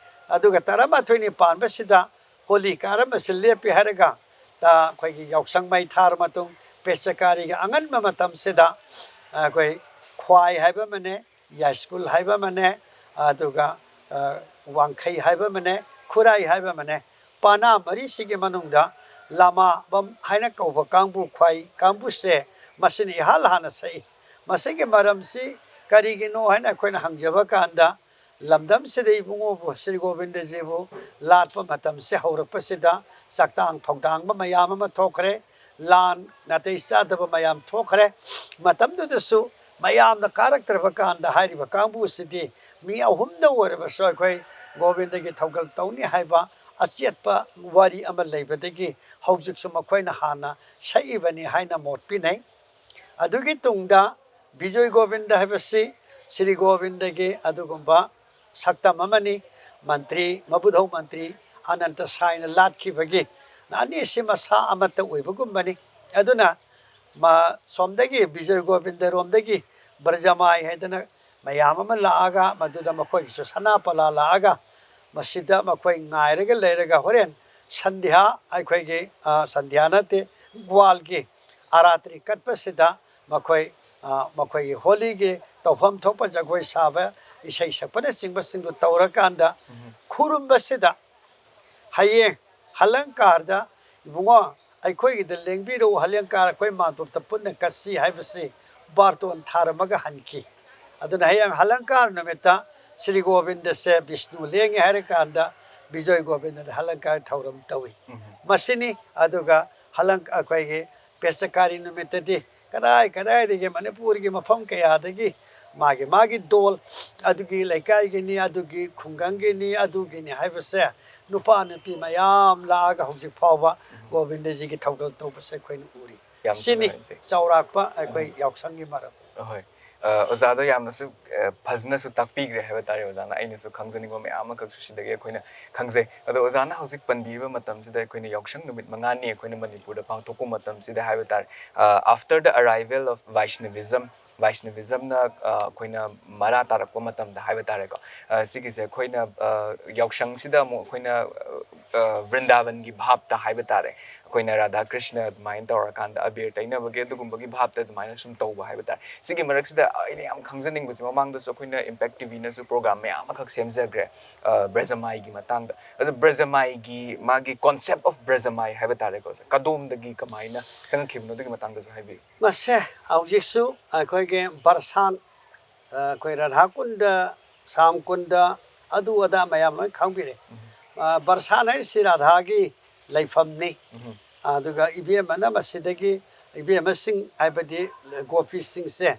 ꯑꯗꯨꯒ ꯇꯔꯥꯃꯥꯊꯣꯏꯅꯤ ꯄꯥꯟꯕꯁꯤꯗ ꯍꯣꯂꯤ ꯀꯥꯔꯝꯕꯁꯤ ꯂꯦꯞꯄꯤ ꯍꯥꯏꯔꯒ, ꯇ-, ꯑꯩꯈꯣꯏꯒꯤ ꯌꯥꯎꯁꯪ ꯃꯩ ꯊꯥꯔ ꯃꯇꯨꯡ ꯄꯦꯆꯀꯥꯔꯤꯒꯤ ꯑꯉꯟꯕ ꯃꯇꯝꯁꯤꯗ ꯑꯩꯈꯣꯏ ꯈ꯭ꯋꯥꯏ ꯍꯥꯏꯕ ꯑꯃꯅꯦ, ꯌꯥꯏꯁ꯭ꯀꯨꯜ ꯍꯥꯏꯕ ꯑꯃꯅꯦ, ꯑꯗꯨꯒ, ꯑ, ꯋꯥꯡꯈꯩ ꯍꯥꯏꯕ ꯑꯃꯅꯦ, ꯈꯨꯔꯥꯏ ꯍꯥꯏꯕ ꯑꯃꯅꯦ, ꯄꯥꯅꯥ ꯃꯔꯤꯁꯤꯒꯤ ꯃꯅꯨꯡꯗ ꯂꯥꯃꯥꯕꯝ ꯍꯥꯏꯅ ꯀꯧꯕ ꯀꯥꯡꯕꯨ, ꯈ꯭ꯋꯥꯏ ꯀꯥꯡꯕꯨꯁꯦ, ꯃꯁꯤꯅ ꯏꯍꯥꯟ ꯍꯥꯟꯅ ꯁꯛꯏ꯫ ꯃꯁꯤꯒꯤ ꯃꯔꯝꯁꯤ ꯀꯔꯤꯒꯤꯅꯣ ꯍꯥꯏꯅ ꯑꯩꯈꯣꯏꯅ ꯍꯪꯖꯕ ꯀꯥꯟꯗ, ꯂꯝꯗꯝꯁꯤꯗ ꯏꯕꯨꯡꯉꯣꯕꯨ ꯁ꯭ꯔꯤ ꯒꯣꯕꯤꯟꯗꯖꯤꯕꯨ ꯂꯥꯠꯄ ꯃꯇꯝꯁꯦ ꯍꯧꯔꯛꯄꯁꯤꯗ ꯆꯥꯛꯇꯥꯡ ꯐꯧꯗꯥꯡꯕ ꯃꯌꯥꯝ ꯑꯃ ꯊꯣꯛꯈ꯭ꯔꯦ, ꯂꯥꯟ ꯅꯥꯇꯩ ꯆꯥꯗꯕ ꯃꯌꯥꯝ ꯊꯣꯛꯈ꯭ꯔꯦ꯫ ꯃꯇꯝꯗꯨꯗꯁꯨ ꯃꯌꯥꯝꯅ ꯀꯥꯔꯛꯇ꯭ꯔꯕ ꯀꯥꯟꯗ ꯍꯥꯏꯔꯤꯕ ꯀꯥꯡꯕꯨꯁꯤꯗꯤ ꯃꯤ ꯑꯍꯨꯝꯗ ꯑꯣꯏꯔꯕꯁꯨ ꯑꯩꯈꯣꯏ ꯒꯣꯕꯤꯟꯗꯒꯤ ꯊꯧꯒꯜ ꯇꯧꯅꯤ ꯍꯥꯏꯕ ꯑꯆꯦꯠꯄ ꯋꯥꯔꯤ ꯑꯃ ꯂꯩꯕꯗꯒꯤ ꯍꯧꯖꯤꯛꯁꯨ ꯃꯈꯣꯏꯅ ꯍꯥꯟꯅ ꯁꯛꯏꯕꯅꯤ ꯍꯥꯏꯅ ꯃꯣꯠ ꯄꯤꯅꯩ꯫ ꯑꯗꯨꯒꯤ ꯇꯨꯡꯗ ꯕꯤꯖꯣꯏ ꯒꯣꯕꯤꯟꯗ ꯍꯥꯏꯕꯁꯤ ꯁ꯭ꯔꯤ ꯒꯣꯕꯤꯟꯗꯒꯤ ꯑꯗꯨꯒꯨꯝꯕ ꯁꯛꯇꯝ ꯑꯃꯅꯤ꯫ ꯃꯟꯇ꯭ꯔꯤ, ꯃꯕꯨꯙꯧ ꯃꯟꯇ꯭ꯔꯤ ꯑꯅꯟꯇ ꯁꯥꯏꯅ ꯂꯥꯠꯈꯤꯕꯒꯤ ꯑꯅꯤꯁꯤ ꯃꯁꯥ ꯑꯃꯠꯇ ꯑꯣꯏꯕꯒꯨꯝꯕꯅꯤ꯫ ꯑꯗꯨꯅ ꯃ-, ꯁꯣꯝꯗꯒꯤ ꯕꯤꯖꯣꯏ ꯒꯣꯕꯤꯟꯗꯔꯣꯝꯗꯒꯤ ꯕ꯭ꯔꯖꯃꯥꯏ ꯍꯥꯏꯗꯅ ꯃꯌꯥꯝ ꯑꯃ ꯂꯥꯛꯑꯒ, ꯃꯗꯨꯗ ꯃꯈꯣꯏꯒꯤꯁꯨ ꯁꯅꯥ ꯄꯂꯥ ꯂꯥꯛꯑꯒ, ꯃꯁꯤꯗ ꯃꯈꯣꯏ ꯉꯥꯏꯔꯒ ꯂꯩꯔꯒ, ꯍꯣꯔꯦꯟ ꯁꯟꯙ꯭ꯌꯥ, ꯑꯩꯈꯣꯏꯒꯤ, ꯑ, ꯁꯟꯙ꯭ꯌꯥ ꯅꯠꯇꯦ, ꯒ꯭ꯋꯥꯜꯒꯤ ꯑꯔꯥꯇ꯭ꯔꯤ ꯀꯠꯄꯁꯤꯗ ꯃꯈꯣꯏ, ꯑ, ꯃꯈꯣꯏꯒꯤ ꯍꯣꯂꯤꯒꯤ ꯇꯧꯐꯝ ꯊꯣꯛꯄ ꯖꯒꯣꯏ ꯁꯥꯕ, ꯏꯁꯩ ꯁꯛꯄꯅꯆꯤꯡꯕꯁꯤꯡꯗꯨ ꯇꯧꯔꯀꯥꯟꯗ, ꯎꯝ꯫ ꯈꯨꯔꯨꯝꯕꯁꯤꯗ ꯍꯌꯦꯡ ꯍꯂꯪꯀꯥꯔꯗ, "ꯏꯕꯨꯡꯉꯣ, ꯑꯩꯈꯣꯏꯒꯤꯗ ꯂꯦꯡꯕꯤꯔꯛꯎ, ꯍꯂꯪꯀꯥꯔ ꯑꯩꯈꯣꯏ ꯃꯥꯟꯗꯣꯞꯇ ꯄꯨꯟꯅ ꯀꯠꯁꯤ" ꯍꯥꯏꯕꯁꯤ ꯕꯥꯔꯇꯣꯟ ꯊꯥꯔꯝꯃꯒ ꯍꯟꯈꯤ꯫ ꯑꯗꯨꯅ ꯍꯌꯦꯡ ꯍꯂꯪꯀꯥꯔ ꯅꯨꯃꯤꯠꯇ ꯁ꯭ꯔꯤ ꯒꯣꯕꯤꯟꯗꯁꯦ ꯕꯤꯁꯅꯨ ꯂꯦꯡꯉꯦ ꯍꯥꯏꯔꯀꯥꯟꯗ ꯕꯤꯖꯣꯏ ꯒꯣꯕꯤꯟꯗꯗ ꯍꯂꯪꯀꯥꯔ ꯊꯧꯔꯝ ꯇꯧꯏ꯫ ꯎꯝ꯫ ꯃꯁꯤꯅꯤ꯫ ꯑꯗꯨꯒ ꯍꯂꯪ-, ꯑꯩꯈꯣꯏꯒꯤ ꯄꯦꯆꯀꯥꯔꯤ ꯅꯨꯃꯤꯠꯇꯗꯤ ꯀꯗꯥꯏ ꯀꯗꯥꯏꯗꯒꯤ ꯃꯅꯤꯄꯨꯔꯒꯤ ꯃꯐꯝ ꯀꯌꯥꯗꯒꯤ ꯃꯥꯒꯤ ꯃꯥꯒꯤ ꯗꯣꯜ, ꯑꯗꯨꯒꯤ ꯂꯩꯀꯥꯏꯒꯤꯅꯤ, ꯑꯗꯨꯒꯤ ꯈꯨꯡꯒꯪꯒꯤꯅꯤ, ꯑꯗꯨꯒꯤꯅꯤ ꯍꯥꯏꯕꯁꯦ ꯅꯨꯄꯥ ꯅꯨꯄꯤ ꯃꯌꯥꯝ ꯂꯥꯛꯑꯒ ꯍꯧꯖꯤꯛ ꯐꯥꯎꯕ ꯎꯝ꯫ ꯒꯣꯕꯤꯟꯗꯖꯤꯒꯤ ꯊꯧꯒꯜ ꯇꯧꯕꯁꯦ ꯑꯩꯈꯣꯏꯅ ꯎꯔꯤ꯫ ꯌꯥꯝ ꯁꯤꯅꯤ ꯅꯨꯡꯉꯥꯏꯖꯩ꯫ ꯆꯥꯎꯔꯥꯛꯄ ꯑꯩꯈꯣꯏ ꯎꯝ꯫ ꯌꯥꯎꯁꯪꯒꯤ ꯃꯔꯝ꯫ ꯑꯍꯣꯏ꯫ ꯑ, ꯑꯣꯖꯥꯗꯣ ꯌꯥꯝꯅꯁꯨ, ꯑ, ꯐꯖꯅꯁꯨ ꯇꯥꯛꯄꯤꯈ꯭ꯔꯦ ꯍꯥꯏꯕ ꯇꯥꯔꯦ ꯑꯣꯖꯥꯅ꯫ ꯑꯩꯅꯁꯨ ꯈꯪꯖꯅꯤꯡꯕ ꯃꯌꯥꯝ ꯑꯃꯈꯛꯁꯨ ꯁꯤꯗꯒꯤ ꯑꯩꯈꯣꯏꯅ ꯈꯪꯖꯩ꯫ ꯑꯗꯣ ꯑꯣꯖꯥꯅ ꯍꯧꯖꯤꯛ ꯄꯟꯕꯤꯔꯤꯕ ꯃꯇꯝꯁꯤꯗ ꯑꯩꯈꯣꯏꯅ ꯌꯥꯎꯁꯪ ꯅꯨꯃꯤꯠ ꯃꯉꯥꯅꯤ ꯑꯩꯈꯣꯏꯅ ꯃꯅꯤꯄꯨꯔꯗ ꯄꯥꯡꯊꯣꯛꯄ ꯃꯇꯝꯁꯤꯗ ꯍꯥꯏꯕ ꯇꯥꯔꯦ, ꯑ, after the arrival of Vaishnavism, ꯚꯥꯏꯁꯅꯕꯤꯖꯝꯅ, ꯑ, ꯑꯩꯈꯣꯏꯅ ꯃꯔꯥ ꯇꯥꯔꯛꯄ ꯃꯇꯝꯗ ꯍꯥꯏꯕ ꯇꯥꯔꯦꯀꯣ, ꯑ, ꯁꯤꯒꯤꯁꯦ ꯑꯩꯈꯣꯏꯅ, ꯑ, ꯌꯥꯎꯁꯪꯁꯤꯗ ꯑꯃꯨꯛ ꯑꯩꯈꯣꯏꯅ, ꯑ, ꯑ, ꯕ꯭ꯔꯤꯟꯗꯥꯕꯟꯒꯤ ꯚꯥꯞꯇ ꯍꯥꯏꯕ ꯇꯥꯔꯦ, ꯑꯩꯈꯣꯏꯅ ꯔꯥꯙꯥ ꯀ꯭ꯔꯤꯁꯅ ꯑꯗꯨꯃꯥꯏꯅ ꯇꯧꯔꯀꯥꯟꯗ ꯑꯕꯤꯔ ꯇꯩꯅꯕꯒꯤ ꯑꯗꯨꯒꯨꯝꯕꯒꯤ ꯚꯥꯞꯇ ꯑꯗꯨꯃꯥꯏꯅ ꯁꯨꯝ ꯇꯧꯕ ꯍꯥꯏꯕ ꯇꯥꯔꯦ꯫ ꯁꯤꯒꯤ ꯃꯔꯛꯁꯤꯗ ꯑꯩꯅ ꯌꯥꯝ ꯈꯪꯖꯅꯤꯡꯕꯁꯦ, ꯃꯃꯥꯡꯗꯁꯨ ꯑꯩꯈꯣꯏꯅ ꯏꯝꯄꯦꯛ ꯇꯤꯚꯤꯅꯁꯨ ꯄ꯭ꯔꯣꯒ꯭ꯔꯥꯝ ꯃꯌꯥꯝ ꯑꯃꯈꯛ ꯁꯦꯝꯖꯈ꯭ꯔꯦ, ꯑ, ꯕ꯭ꯔꯖꯃꯥꯏꯒꯤ ꯃꯇꯥꯡꯗ꯫ ꯑꯗꯣ ꯕ꯭ꯔꯖꯃꯥꯏꯒꯤ ꯃꯥꯒꯤ concept of ꯕ꯭ꯔꯖꯃꯥꯏ ꯍꯥꯏꯕ ꯇꯥꯔꯦꯀꯣ, ꯀꯗꯣꯝꯗꯒꯤ ꯀꯃꯥꯏꯅ ꯆꯪꯉꯛꯈꯤꯕꯅꯣ ꯑꯗꯨꯒꯤ ꯃꯇꯥꯡꯗꯁꯨ ꯍꯥꯏꯕꯤꯌꯨ꯫ ꯃꯁꯦ ꯍꯧꯖꯤꯛꯁꯨ ꯑꯩꯈꯣꯏꯒꯤ ꯕꯔꯁꯥꯟ, ꯑ, ꯑꯩꯈꯣꯏ ꯔꯥꯙꯥꯀꯨꯟꯗ, ꯁ꯭ꯌꯥꯝꯀꯨꯟꯗ, ꯑꯗꯨ ꯑꯗꯥ ꯃꯌꯥꯝ ꯂꯣꯏ ꯈꯪꯕꯤꯔꯦ꯫ ꯎꯝ꯫ ꯑ, ꯕꯔꯁꯥꯟ ꯍꯥꯏꯔꯤꯁꯤ ꯔꯥꯙꯥꯒꯤ ꯂꯩꯐꯝꯅꯤ꯫ ꯎꯝ꯫ ꯑꯗꯨꯒ ꯏꯕꯦꯝꯃꯅ ꯃꯁꯤꯗꯒꯤ, ꯏꯕꯦꯝꯃꯁꯤꯡ ꯍꯥꯏꯕꯗꯤ ꯒꯣꯄꯤꯁꯤꯡꯁꯦ,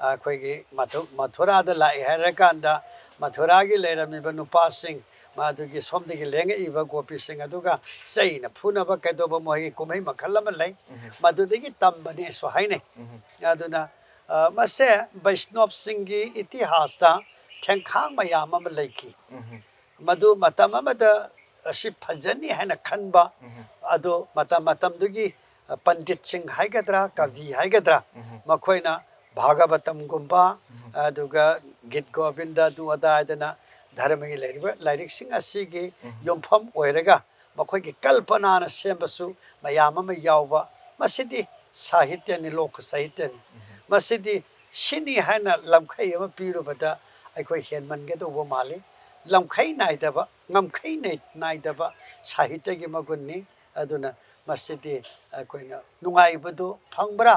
ꯑ, ꯑꯩꯈꯣꯏꯒꯤ ꯃꯊꯨ-, ꯃꯊꯨꯔꯥꯗ ꯂꯥꯛꯑꯦ ꯍꯥꯏꯔꯀꯥꯟꯗ ꯃꯊꯨꯔꯥꯒꯤ ꯂꯩꯔꯝꯃꯤꯕ ꯅꯨꯄꯥꯁꯤꯡ, ꯃꯗꯨꯒꯤ ꯁꯣꯝꯗꯒꯤ ꯂꯦꯡꯉꯛꯏꯕ ꯒꯣꯄꯤꯁꯤꯡ ꯑꯗꯨꯒ ꯆꯩꯅ ꯐꯨꯅꯕ ꯀꯩꯗꯧꯕ ꯃꯈꯣꯏꯒꯤ ꯀꯨꯝꯍꯩ ꯃꯈꯜ ꯑꯃ ꯂꯩ꯫ ꯎꯝ꯫ ꯃꯗꯨꯗꯒꯤ ꯇꯝꯕꯅꯦꯁꯨ ꯍꯥꯏꯅꯩ꯫ ꯎꯝ꯫ ꯑꯗꯨꯅ, ꯑ, ꯃꯁꯦ ꯕꯩꯁꯅꯣꯞꯁꯤꯡꯒꯤ ꯏꯇꯤꯍꯥꯁꯇ ꯊꯦꯡꯈꯥꯡ ꯃꯌꯥꯝ ꯑꯃ ꯂꯩꯈꯤ꯫ ꯎꯝ꯫ ꯃꯗꯨ ꯃꯇꯝ ꯑꯃꯗ ꯑꯁꯤ ꯐꯖꯅꯤ ꯍꯥꯏꯅ ꯈꯟꯕ, ꯎꯝ꯫ ꯑꯗꯨ ꯃꯇꯝ ꯃꯇꯝꯗꯨꯒꯤ ꯄꯟꯗꯤꯠꯁꯤꯡ ꯍꯥꯏꯒꯗ꯭ꯔꯥ, ꯀꯕꯤ ꯍꯥꯏꯒꯗ꯭ꯔꯥ, ꯎꯝ꯫ ꯃꯈꯣꯏꯅ ꯚꯥꯒꯕꯇꯝꯒꯨꯝꯕ, ꯎꯝ꯫ ꯑꯗꯨꯒ ꯒꯤꯠ ꯒꯣꯕꯤꯟꯗ, ꯑꯗꯨ ꯑꯗꯥ ꯍꯥꯏꯗꯅ ꯙꯔꯃꯒꯤ ꯂꯩꯔꯤꯕ ꯂꯥꯏꯔꯤꯛꯁꯤꯡ ꯑꯁꯤꯒꯤ ꯎꯝ꯫ ꯌꯨꯝꯐꯝ ꯑꯣꯏꯔꯒ ꯃꯈꯣꯏꯒꯤ ꯀꯜꯄꯅꯥꯅ ꯁꯦꯝꯕꯁꯨ ꯃꯌꯥꯝ ꯑꯃ ꯌꯥꯎꯕ, ꯃꯁꯤꯗꯤ ꯁꯥꯍꯤꯇ꯭ꯌꯅꯤ, ꯂꯣꯛ ꯁꯥꯍꯤꯇ꯭ꯌꯅꯤ꯫ ꯎꯝ꯫ ꯃꯁꯤꯗꯤ ꯁꯤꯅꯤ ꯍꯥꯏꯅ ꯂꯝꯈꯩ ꯑꯃ ꯄꯤꯔꯨꯕꯗ ꯑꯩꯈꯣꯏ ꯍꯦꯟꯃꯟꯒꯗꯧꯕ ꯃꯥꯜꯂꯤ꯫ ꯂꯝꯈꯩ ꯅꯥꯏꯗꯕ, ꯉꯝꯈꯩ ꯅꯥꯏ-, ꯅꯥꯏꯗꯕ ꯁꯥꯍꯤꯇ꯭ꯌꯒꯤ ꯃꯒꯨꯟꯅꯤ꯫ ꯑꯗꯨꯅ ꯃꯁꯤꯗꯤ ꯑꯩꯈꯣꯏꯅ ꯅꯨꯡꯉꯥꯏꯕꯗꯨ ꯐꯪꯕ꯭ꯔꯥ,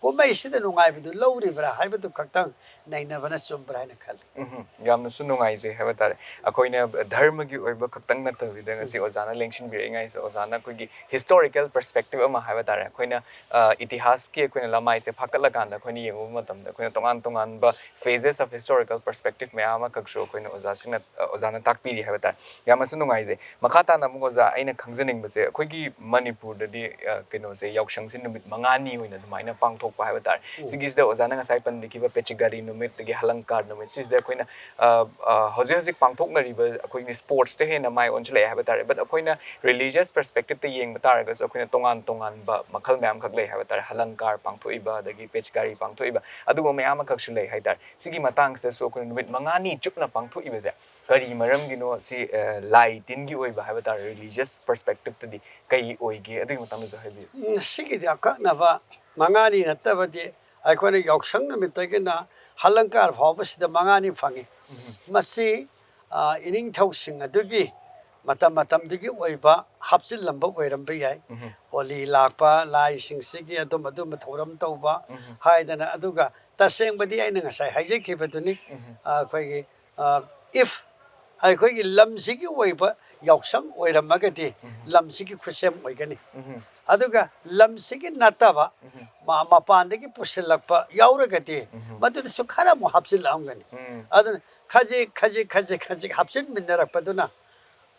ꯀꯨꯝꯍꯩꯁꯤꯗ ꯅꯨꯡꯉꯥꯏꯕꯗꯨ ꯂꯧꯔꯤꯕ꯭ꯔꯥ ꯍꯥꯏꯕꯗꯨ ꯈꯛꯇꯪ ꯅꯩꯅꯕꯅ ꯆꯨꯝꯕ꯭ꯔꯥ ꯍꯥꯏꯅ ꯈꯜꯂꯤ꯫ ꯎꯝ, ꯌꯥꯝꯅꯁꯨ ꯅꯨꯡꯉꯥꯏꯖꯩ ꯍꯥꯏꯕ ꯇꯥꯔꯦ꯫ ꯑꯩꯈꯣꯏꯅ ꯙꯔꯃꯒꯤ ꯑꯣꯏꯕ ꯈꯛꯇꯪ ꯅꯠꯇꯕꯤꯗ, ꯉꯁꯤ ꯎꯝ꯫ ꯑꯣꯖꯥꯅ ꯂꯦꯡꯁꯤꯟꯕꯤꯔꯛꯏꯉꯩꯁꯤꯗ ꯑꯣꯖꯥꯅ ꯑꯩꯈꯣꯏꯒꯤ historical perspective ꯑꯃ ꯍꯥꯏꯕ ꯇꯥꯔꯦ, ꯑꯩꯈꯣꯏꯅ, ꯑ, ꯏꯇꯤꯍꯥꯁꯀꯤ ꯑꯩꯈꯣꯏꯅ ꯂꯃꯥꯏꯁꯦ ꯐꯥꯀꯠꯂꯀꯥꯟꯗ ꯑꯩꯈꯣꯏꯅ ꯌꯦꯡꯉꯨꯕ ꯃꯇꯝꯗ ꯑꯩꯈꯣꯏꯅ ꯇꯣꯉꯥꯟ ꯇꯣꯉꯥꯟꯕ phases of historical perspective ꯃꯌꯥꯝ ꯑꯃꯈꯛꯁꯨ ꯑꯩꯈꯣꯏꯅ ꯑꯣꯖꯥꯁꯤꯡꯅ, ꯑ, ꯑꯣꯖꯥꯅ ꯇꯥꯛꯄꯤꯔꯤ ꯍꯥꯏꯕ ꯇꯥꯔꯦ꯫ ꯌꯥꯝꯅꯁꯨ ꯅꯨꯡꯉꯥꯏꯖꯩ꯫ ꯃꯈꯥ ꯇꯥꯅ ꯑꯃꯨꯛ ꯑꯣꯖꯥ, ꯑꯩꯅ ꯈꯪꯖꯅꯤꯡꯕꯁꯦ, ꯑꯩꯈꯣꯏꯒꯤ ꯃꯅꯤꯄꯨꯔꯗꯗꯤ, ꯑ, ꯀꯩꯅꯣꯁꯦ, ꯌꯥꯎꯁꯪꯁꯦ ꯅꯨꯃꯤꯠ ꯃꯉꯥꯅꯤ ꯑꯣꯏꯅ ꯑꯗꯨꯃꯥꯏꯅ ꯄꯥꯡꯊꯣꯛꯄ ꯍꯥꯏꯕ ꯇꯥꯔꯦ꯫ ꯎꯝ꯫ ꯁꯤꯒꯤꯁꯤꯗ ꯑꯣꯖꯥꯅ ꯉꯁꯥꯏ ꯄꯟꯕꯤꯈꯤꯕ ꯄꯦꯆꯤꯒꯥꯔꯤ ꯅꯨꯃꯤꯠ, ꯑꯗꯒꯤ ꯍꯂꯪꯀꯥꯔ ꯅꯨꯃꯤꯠ, ꯁꯤꯁꯤꯗ ꯑꯩꯈꯣꯏꯅ, ꯑ, ꯑ, ꯍꯧꯖꯤꯛ ꯍꯧꯖꯤꯛ ꯄꯥꯡꯊꯣꯛꯅꯔꯤꯕ ꯑꯩꯈꯣꯏꯒꯤ sportsꯇ ꯍꯦꯟꯅ ꯃꯥꯏ ꯑꯣꯟꯁꯤꯜꯂꯛꯑꯦ ꯍꯥꯏꯕ ꯇꯥꯔꯦ꯫ But ꯑꯩꯈꯣꯏꯅ religious perspectiveꯇ ꯌꯦꯡꯕ ꯇꯥꯔꯒꯁꯨ ꯑꯩꯈꯣꯏꯅ ꯇꯣꯉꯥꯟ ꯇꯣꯉꯥꯟꯕ ꯃꯈꯜ ꯃꯌꯥꯝꯈꯛ ꯂꯩ ꯍꯥꯏꯕ ꯇꯥꯔꯦ꯫ ꯍꯂꯪꯀꯥꯔ ꯄꯥꯡꯊꯣꯛꯏꯕ, ꯑꯗꯒꯤ ꯄꯦꯆꯤꯒꯥꯔꯤ ꯄꯥꯡꯊꯣꯛꯏꯕ, ꯑꯗꯨꯒꯨꯝꯕ ꯃꯌꯥꯝ ꯑꯃꯈꯛꯁꯨ ꯂꯩ ꯍꯥꯏ ꯇꯥꯔꯦ꯫ ꯁꯤꯒꯤ ꯃꯇꯥꯡꯁꯤꯗꯁꯨ ꯑꯩꯈꯣꯏꯅ ꯅꯨꯃꯤꯠ ꯃꯉꯥꯅꯤ ꯆꯨꯞꯅ ꯄꯥꯡꯊꯣꯛꯏꯕꯁꯦ ꯀꯔꯤ ꯃꯔꯝꯒꯤꯅꯣ? ꯁꯤ, ꯑ, ꯂꯥꯏ ꯇꯤꯟꯒꯤ ꯑꯣꯏꯕ ꯍꯥꯏꯕ ꯇꯥꯔꯦ, religious perspectiveꯇꯗꯤ ꯀꯩ ꯑꯣꯏꯒꯦ? ꯑꯗꯨꯒꯤ ꯃꯇꯥꯡꯗꯁꯨ ꯍꯥꯏꯕꯤꯌꯨ꯫ ꯎꯝ, ꯁꯤꯒꯤꯗꯤ ꯑꯀꯛꯅꯕ ꯃꯉꯥꯅꯤ ꯅꯠꯇꯕꯗꯤ, ꯑꯩꯈꯣꯏꯅ ꯌꯥꯎꯁꯪ ꯅꯨꯃꯤꯠꯇꯒꯤꯅ ꯍꯂꯪꯀꯥꯔ ꯐꯥꯎꯕꯁꯤꯗ ꯃꯉꯥꯅꯤ ꯐꯪꯉꯤ꯫ ꯎꯝ꯫ ꯃꯁꯤ, ꯑ, ꯏꯅꯤꯡꯊꯧꯁꯤꯡ ꯑꯗꯨꯒꯤ ꯃꯇꯝ ꯃꯇꯝꯗꯨꯒꯤ ꯑꯣꯏꯕ ꯍꯥꯞꯆꯤꯜꯂꯝꯕ ꯑꯣꯏꯔꯝꯕ ꯌꯥꯏ꯫ ꯎꯝ꯫ ꯍꯣꯂꯤ ꯂꯥꯛꯄ, ꯂꯥꯏꯁꯤꯡꯁꯤꯒꯤ ꯑꯗꯨꯝ ꯑꯗꯨꯝꯕ ꯊꯧꯔꯝ ꯇꯧꯕ ꯎꯝ꯫ ꯍꯥꯏꯗꯅ, ꯑꯗꯨꯒ ꯇꯁꯦꯡꯕꯗꯤ ꯑꯩꯅ ꯉꯁꯥꯏ ꯍꯥꯏꯖꯈꯤꯕꯗꯨꯅꯤ꯫ ꯎꯝ꯫ ꯑ, ꯑꯩꯈꯣꯏꯒꯤ, ꯑ, if ꯑꯩꯈꯣꯏꯒꯤ ꯂꯝꯁꯤꯒꯤ ꯑꯣꯏꯕ ꯌꯥꯎꯁꯪ ꯑꯣꯏꯔꯝꯃꯒꯗꯤ ꯎꯝ꯫ ꯂꯝꯁꯤꯒꯤ ꯈꯨꯠꯁꯦꯝ ꯑꯣꯏꯒꯅꯤ꯫ ꯎꯝ꯫ ꯑꯗꯨꯒ ꯂꯝꯁꯤꯒꯤ ꯅꯠꯇꯕ ꯎꯝ꯫ ꯃ-, ꯃꯄꯥꯟꯗꯒꯤ ꯄꯨꯁꯤꯜꯂꯛꯄ ꯌꯥꯎꯔꯒꯗꯤ ꯎꯝ꯫ ꯃꯗꯨꯗꯁꯨ ꯈꯔ ꯑꯃꯨꯛ ꯍꯥꯞꯆꯤꯜꯂꯛꯑꯝꯒꯅꯤ꯫ ꯎꯝ꯫ ꯑꯗꯨꯅ ꯈꯖꯤꯛ, ꯈꯖꯤꯛ, ꯈꯖꯤꯛ, ꯈꯖꯤꯛ ꯍꯥꯞꯆꯤꯟꯃꯤꯟꯅꯔꯛꯄꯗꯨꯅ,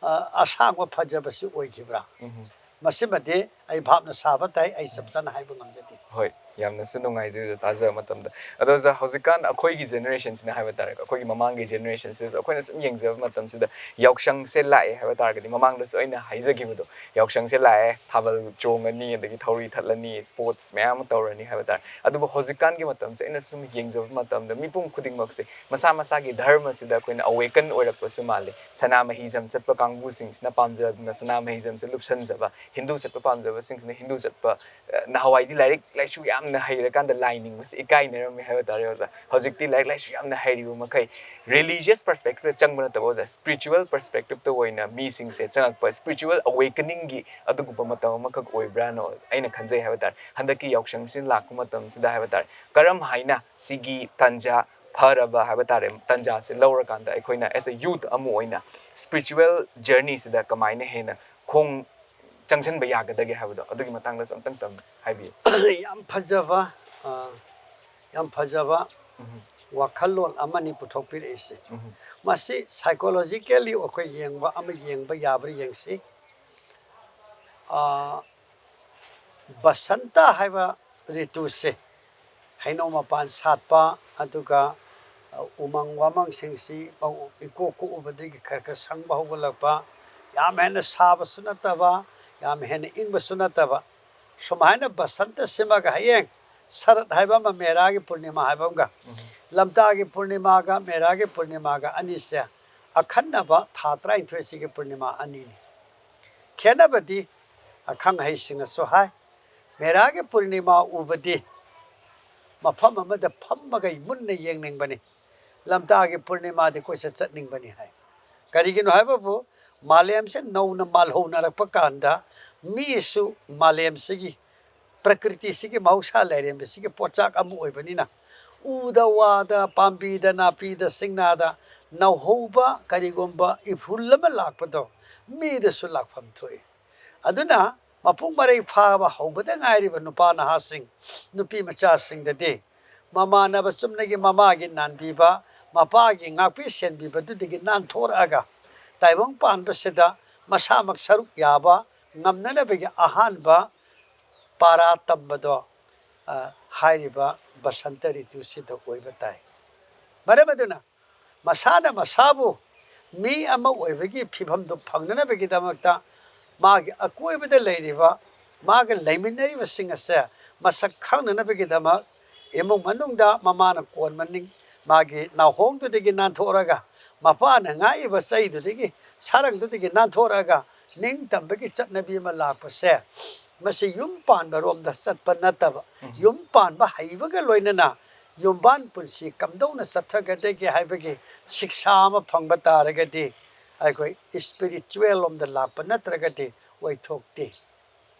ꯑ, ꯑꯁꯥꯡꯕ ꯐꯖꯕꯁꯤ ꯑꯣꯏꯈꯤꯕ꯭ꯔꯥ? ꯎꯝ꯫ ꯃꯁꯤꯃꯗꯤ ꯑꯩ ꯚꯥꯞꯅ ꯁꯥꯕ ꯇꯥꯏ, ꯑꯩ ꯆꯞ ꯆꯥꯅ ꯍꯥꯏꯕ ꯉꯝꯖꯗꯦ꯫ ꯍꯣꯏ, ꯌꯥꯝꯅꯁꯨ ꯅꯨꯡꯉꯥꯏꯖꯩ ꯑꯣꯖꯥ ꯇꯥꯖꯕ ꯃꯇꯝꯗ꯫ ꯑꯗꯣ ꯑꯣꯖꯥ, ꯍꯧꯖꯤꯛꯀꯥꯟ ꯑꯩꯈꯣꯏꯒꯤ ꯖꯦꯅꯦꯔꯦꯁꯟꯁꯤꯅ ꯍꯥꯏꯕ ꯇꯥꯔꯦꯀꯣ, ꯑꯩꯈꯣꯏꯒꯤ ꯃꯃꯥꯡꯒꯤ ꯖꯦꯅꯦꯔꯦꯁꯟꯁꯤꯗꯁꯨ ꯑꯩꯈꯣꯏꯅ ꯁꯨꯝ ꯌꯦꯡꯖꯕ ꯃꯇꯝꯁꯤꯗ ꯌꯥꯎꯁꯪꯁꯦ ꯂꯥꯛꯑꯦ ꯍꯥꯏꯕ ꯇꯥꯔꯒꯗꯤ, ꯃꯃꯥꯡꯗꯁꯨ ꯑꯩꯅ ꯍꯥꯏꯖꯈꯤꯕꯗꯣ, ꯌꯥꯎꯁꯪꯁꯦ ꯂꯥꯛꯑꯦ, ꯊꯥꯕꯜ ꯆꯣꯡꯉꯅꯤ, ꯑꯗꯒꯤ ꯊꯧꯔꯤ ꯊꯠꯂꯅꯤ, ꯁ꯭ꯄꯣꯔꯠꯁ ꯃꯌꯥꯝ ꯑꯃ ꯇꯧꯔꯅꯤ ꯍꯥꯏꯕ ꯇꯥꯔꯦ꯫ ꯑꯗꯨꯕꯨ ꯍꯧꯖꯤꯛꯀꯥꯟꯒꯤ ꯃꯇꯝꯁꯦ ꯑꯩꯅ ꯁꯨꯝ ꯌꯦꯡꯖꯕ ꯃꯇꯝꯗ ꯃꯤꯄꯨꯝ ꯈꯨꯗꯤꯡꯃꯛꯁꯦ ꯃꯁꯥ ꯃꯁꯥꯒꯤ ꯙꯔꯃꯁꯤꯗ ꯑꯩꯈꯣꯏꯅ ꯑꯋꯦꯀꯟ ꯑꯣꯏꯔꯛꯄꯁꯨ ꯃꯥꯜꯂꯤ꯫ ꯁꯅꯥꯃꯍꯤꯖꯝ ꯆꯠꯄ ꯀꯥꯡꯕꯨꯁꯤꯡꯁꯤꯅ ꯄꯥꯝꯖꯗꯅ ꯁꯅꯥꯃꯍꯤꯖꯝꯁꯦ ꯂꯨꯞꯁꯟꯖꯕ, ꯍꯤꯟꯗꯨ ꯆꯠꯄ ꯄꯥꯝꯖꯕꯁꯤꯡꯁꯤꯅ ꯍꯤꯟꯗꯨ ꯆꯠꯄ, ꯑ, ꯅꯍꯥꯟꯋꯥꯏꯗꯤ ꯂꯥꯏꯔꯤꯛ ꯂꯥꯏꯁꯨ ꯌꯥꯝꯅ ꯍꯩꯔꯀꯥꯟꯗ ꯂꯥꯏ ꯅꯤꯡꯕꯁꯤ ꯏꯀꯥꯏꯅꯔꯝꯃꯤ ꯍꯥꯏꯕ ꯇꯥꯔꯦ ꯑꯣꯖꯥ꯫ ꯍꯧꯖꯤꯛꯇꯤ ꯂꯥꯏꯔꯤꯛ ꯂꯥꯏꯁꯨ ꯌꯥꯝꯅ ꯍꯩꯔꯤꯕ ꯃꯈꯩ religious perspective ꯆꯪꯕ ꯅꯠꯇꯕ ꯑꯣꯖꯥ, spiritual perspectiveꯇ ꯑꯣꯏꯅ ꯃꯤꯁꯤꯡꯁꯦ ꯆꯪꯉꯛꯄ, spiritual awakeningꯒꯤ ꯑꯗꯨꯒꯨꯝꯕ ꯃꯇꯝ ꯑꯃꯈꯛ ꯑꯣꯏꯕ꯭ꯔꯥꯅ ꯑꯩꯅ ꯈꯟꯖꯩ ꯍꯥꯏꯕ ꯇꯥꯔꯦ꯫ ꯍꯟꯗꯛꯀꯤ ꯌꯥꯎꯁꯪꯁꯤ ꯂꯥꯛꯄ ꯃꯇꯝꯁꯤꯗ ꯍꯥꯏꯕ ꯇꯥꯔꯦ, ꯀꯔꯝ ꯍꯥꯏꯅ ꯁꯤꯒꯤ ꯇꯥꯟꯖꯥ ꯐꯔꯕ ꯍꯥꯏꯕ ꯇꯥꯔꯦ, ꯇꯥꯟꯖꯥꯁꯦ ꯂꯧꯔꯀꯥꯟꯗ ꯑꯩꯈꯣꯏꯅ as a youth ꯑꯃ ꯑꯣꯏꯅ spiritual journeyꯁꯤꯗ ꯀꯃꯥꯏꯅ ꯍꯦꯟꯅ ꯈꯣꯡ ꯆꯪꯁꯤꯟꯕ ꯌꯥꯒꯗꯒꯦ ꯍꯥꯏꯕꯗꯣ, ꯑꯗꯨꯒꯤ ꯃꯇꯥꯡꯗꯁꯨ ꯑꯝꯇꯪ ꯇꯝ ꯍꯥꯏꯕꯤꯌꯨ꯫ ꯌꯥꯝ ꯐꯖꯕ, ꯑ, ꯌꯥꯝ ꯐꯖꯕ ꯎꯝ, ꯋꯥꯈꯜꯂꯣꯟ ꯑꯃꯅꯤ ꯄꯨꯊꯣꯛꯄꯤꯔꯛꯏꯁꯦ꯫ ꯎꯝ, ꯃꯁꯤ psychologically ꯑꯩꯈꯣꯏ ꯌꯦꯡꯕ ꯑꯃ ꯌꯦꯡꯕ ꯌꯥꯕ꯭ꯔꯥ ꯌꯦꯡꯁꯤ꯫ ꯑ, ꯕꯁꯟꯇ ꯍꯥꯏꯕ ꯔꯤꯇꯨꯁꯦ, ꯍꯩꯅꯧ ꯃꯄꯥꯟ ꯁꯥꯠꯄ, ꯑꯗꯨꯒ, ꯑ, ꯎꯃꯪ ꯋꯥꯃꯪꯁꯤꯡꯁꯤ ꯃꯧ-, ꯏꯀꯣꯛ ꯀꯣꯛꯎꯕꯗꯒꯤ ꯈꯔ ꯈꯔ ꯁꯪꯕ ꯍꯧꯒꯠꯂꯛꯄ, ꯌꯥꯝ ꯍꯦꯟꯅ ꯁꯥꯕꯁꯨ ꯅꯠꯇꯕ, ꯌꯥꯝ ꯍꯦꯟꯅ ꯏꯪꯕꯁꯨ ꯅꯠꯇꯕ, ꯁꯨꯃꯥꯏꯅ ꯕꯁꯟꯇ ꯁꯤꯃꯒ ꯍꯌꯦꯡ ꯁꯔꯠ ꯍꯥꯏꯕ ꯑꯃ, ꯃꯦꯔꯥꯒꯤ ꯄꯨꯔꯅꯤꯃꯥ ꯍꯥꯏꯕ ꯑꯃꯒ, ꯎꯝ, ꯂꯝꯇꯥꯒꯤ ꯄꯨꯔꯅꯤꯃꯥꯒ ꯃꯦꯔꯥꯒꯤ ꯄꯨꯔꯅꯤꯃꯥꯒ ꯑꯅꯤꯁꯦ ꯑꯈꯟꯅꯕ ꯊꯥ ꯇꯔꯥꯅꯤꯊꯣꯏꯁꯤꯒꯤ ꯄꯨꯔꯅꯤꯃꯥ ꯑꯅꯤꯅꯤ꯫ ꯈꯦꯠꯅꯕꯗꯤ ꯑꯈꯪ ꯑꯍꯩꯁꯤꯡꯅꯁꯨ ꯍꯥꯏ, ꯃꯦꯔꯥꯒꯤ ꯄꯨꯔꯅꯤꯃꯥ ꯎꯕꯗꯤ ꯃꯐꯝ ꯑꯃꯗ ꯐꯝꯃꯒ ꯃꯨꯟꯅ ꯌꯦꯡꯅꯤꯡꯕꯅꯤ, ꯂꯝꯇꯥꯒꯤ ꯄꯨꯔꯅꯤꯃꯥꯗꯤ ꯀꯣꯏꯆꯠ ꯆꯠꯅꯤꯡꯕꯅꯤ ꯍꯥꯏ꯫ ꯀꯔꯤꯒꯤꯅꯣ ꯍꯥꯏꯕꯕꯨ, ꯃꯥꯂꯦꯝꯁꯦ ꯅꯧꯅ ꯃꯥꯜꯍꯧꯅꯔꯛꯄ ꯀꯥꯟꯗ ꯃꯤꯁꯨ ꯃꯥꯂꯦꯝꯁꯤꯒꯤ, ꯄ꯭ꯔꯀ꯭ꯔꯤꯇꯤꯁꯤꯒꯤ, ꯃꯍꯧꯁꯥ ꯂꯥꯏꯔꯦꯝꯕꯤꯁꯤꯒꯤ ꯄꯣꯠꯆꯥꯛ ꯑꯃ ꯑꯣꯏꯕꯅꯤꯅ, ꯎꯗ ꯋꯥꯗ ꯄꯥꯝꯕꯤꯗ ꯅꯥꯄꯤꯗ ꯁꯤꯡꯅꯥꯗ ꯅꯧꯍꯧꯕ ꯀꯔꯤꯒꯨꯝꯕ ꯏꯐꯨꯜ ꯑꯃ ꯂꯥꯛꯄꯗꯣ ꯃꯤꯗꯁꯨ ꯂꯥꯛꯐꯝ ꯊꯣꯛꯏ꯫ ꯑꯗꯨꯅ ꯃꯄꯨꯡ ꯃꯔꯩ ꯐꯥꯕ ꯍꯧꯕꯗ ꯉꯥꯏꯔꯤꯕ ꯅꯨꯄꯥ ꯅꯍꯥꯁꯤꯡ, ꯅꯨꯄꯤ ꯃꯆꯥꯁꯤꯡꯗꯗꯤ ꯃꯃꯥꯟꯅꯕ ꯆꯨꯝꯅꯒꯤ ꯃꯃꯥꯒꯤ ꯅꯥꯟꯕꯤꯕ, ꯃꯄꯥꯒꯤ ꯉꯥꯛꯄꯤ ꯁꯦꯟꯕꯤꯕꯗꯨꯗꯒꯤ ꯅꯥꯟꯊꯣꯔꯛꯑꯒ ꯇꯥꯏꯕꯪ ꯄꯥꯟꯕꯁꯤꯗ ꯃꯁꯥꯃꯛ ꯁꯔꯨꯛ ꯌꯥꯕ, ꯉꯝꯅꯅꯕꯒꯤ ꯑꯍꯥꯟꯕ ꯄꯥꯔꯥ ꯇꯝꯕꯗꯣ, ꯑ, ꯍꯥꯏꯔꯤꯕ ꯕꯁꯟꯇ ꯔꯤꯇꯨꯁꯤꯗ ꯑꯣꯏꯕ ꯇꯥꯏ꯫ ꯃꯔꯝ ꯑꯗꯨꯅ ꯃꯁꯥꯅ ꯃꯁꯥꯕꯨ ꯃꯤ ꯑꯃ ꯑꯣꯏꯕꯒꯤ ꯐꯤꯕꯝꯗꯨ ꯐꯪꯅꯅꯕꯒꯤꯗꯃꯛꯇ ꯃꯥꯒꯤ ꯑꯀꯣꯏꯕꯗ ꯂꯩꯔꯤꯕ, ꯃꯥꯒ ꯂꯩꯃꯤꯟꯅꯔꯤꯕꯁꯤꯡ ꯑꯁꯦ ꯃꯁꯛ ꯈꯪꯅꯅꯕꯒꯤꯗꯃꯛ ꯏꯃꯨꯡ ꯃꯅꯨꯡꯗ ꯃꯃꯥꯅ ꯀꯣꯟ ꯃꯅꯤꯡ ꯃꯥꯒꯤ ꯅꯥꯍꯣꯡꯗꯨꯗꯒꯤ ꯅꯥꯟꯊꯣꯛꯂꯒ, ꯃꯄꯥꯅ ꯉꯥꯛꯏꯕ ꯆꯩꯗꯨꯗꯒꯤ, ꯁꯥꯔꯪꯗꯨꯗꯒꯤ ꯅꯥꯟꯊꯣꯛꯂꯒ ꯅꯤꯡꯇꯝꯕꯒꯤ ꯆꯠꯅꯕꯤ ꯑꯃ ꯂꯥꯛꯄꯁꯦ, ꯃꯁꯤ ꯌꯨꯝ ꯄꯥꯟꯕꯔꯣꯝꯗ ꯆꯠꯄ ꯅꯠꯇꯕ, ꯎꯝ꯫ ꯌꯨꯝ ꯄꯥꯟꯕ ꯍꯩꯕꯒ ꯂꯣꯏꯅꯅ ꯌꯨꯝꯕꯥꯟ ꯄꯨꯟꯁꯤ ꯀꯝꯗꯧꯅ ꯆꯠꯊꯒꯗꯒꯦ ꯍꯥꯏꯕꯒꯤ ꯁꯤꯛꯁꯥ ꯑꯃ ꯐꯪꯕ ꯇꯥꯔꯒꯗꯤ, ꯑꯩꯈꯣꯏ ꯏꯁꯄꯤꯔꯤꯆꯨꯋꯦꯜ ꯂꯣꯝꯗ ꯂꯥꯛꯄ ꯅꯠꯇ꯭ꯔꯒꯗꯤ ꯑꯣꯏꯊꯣꯛꯇꯦ꯫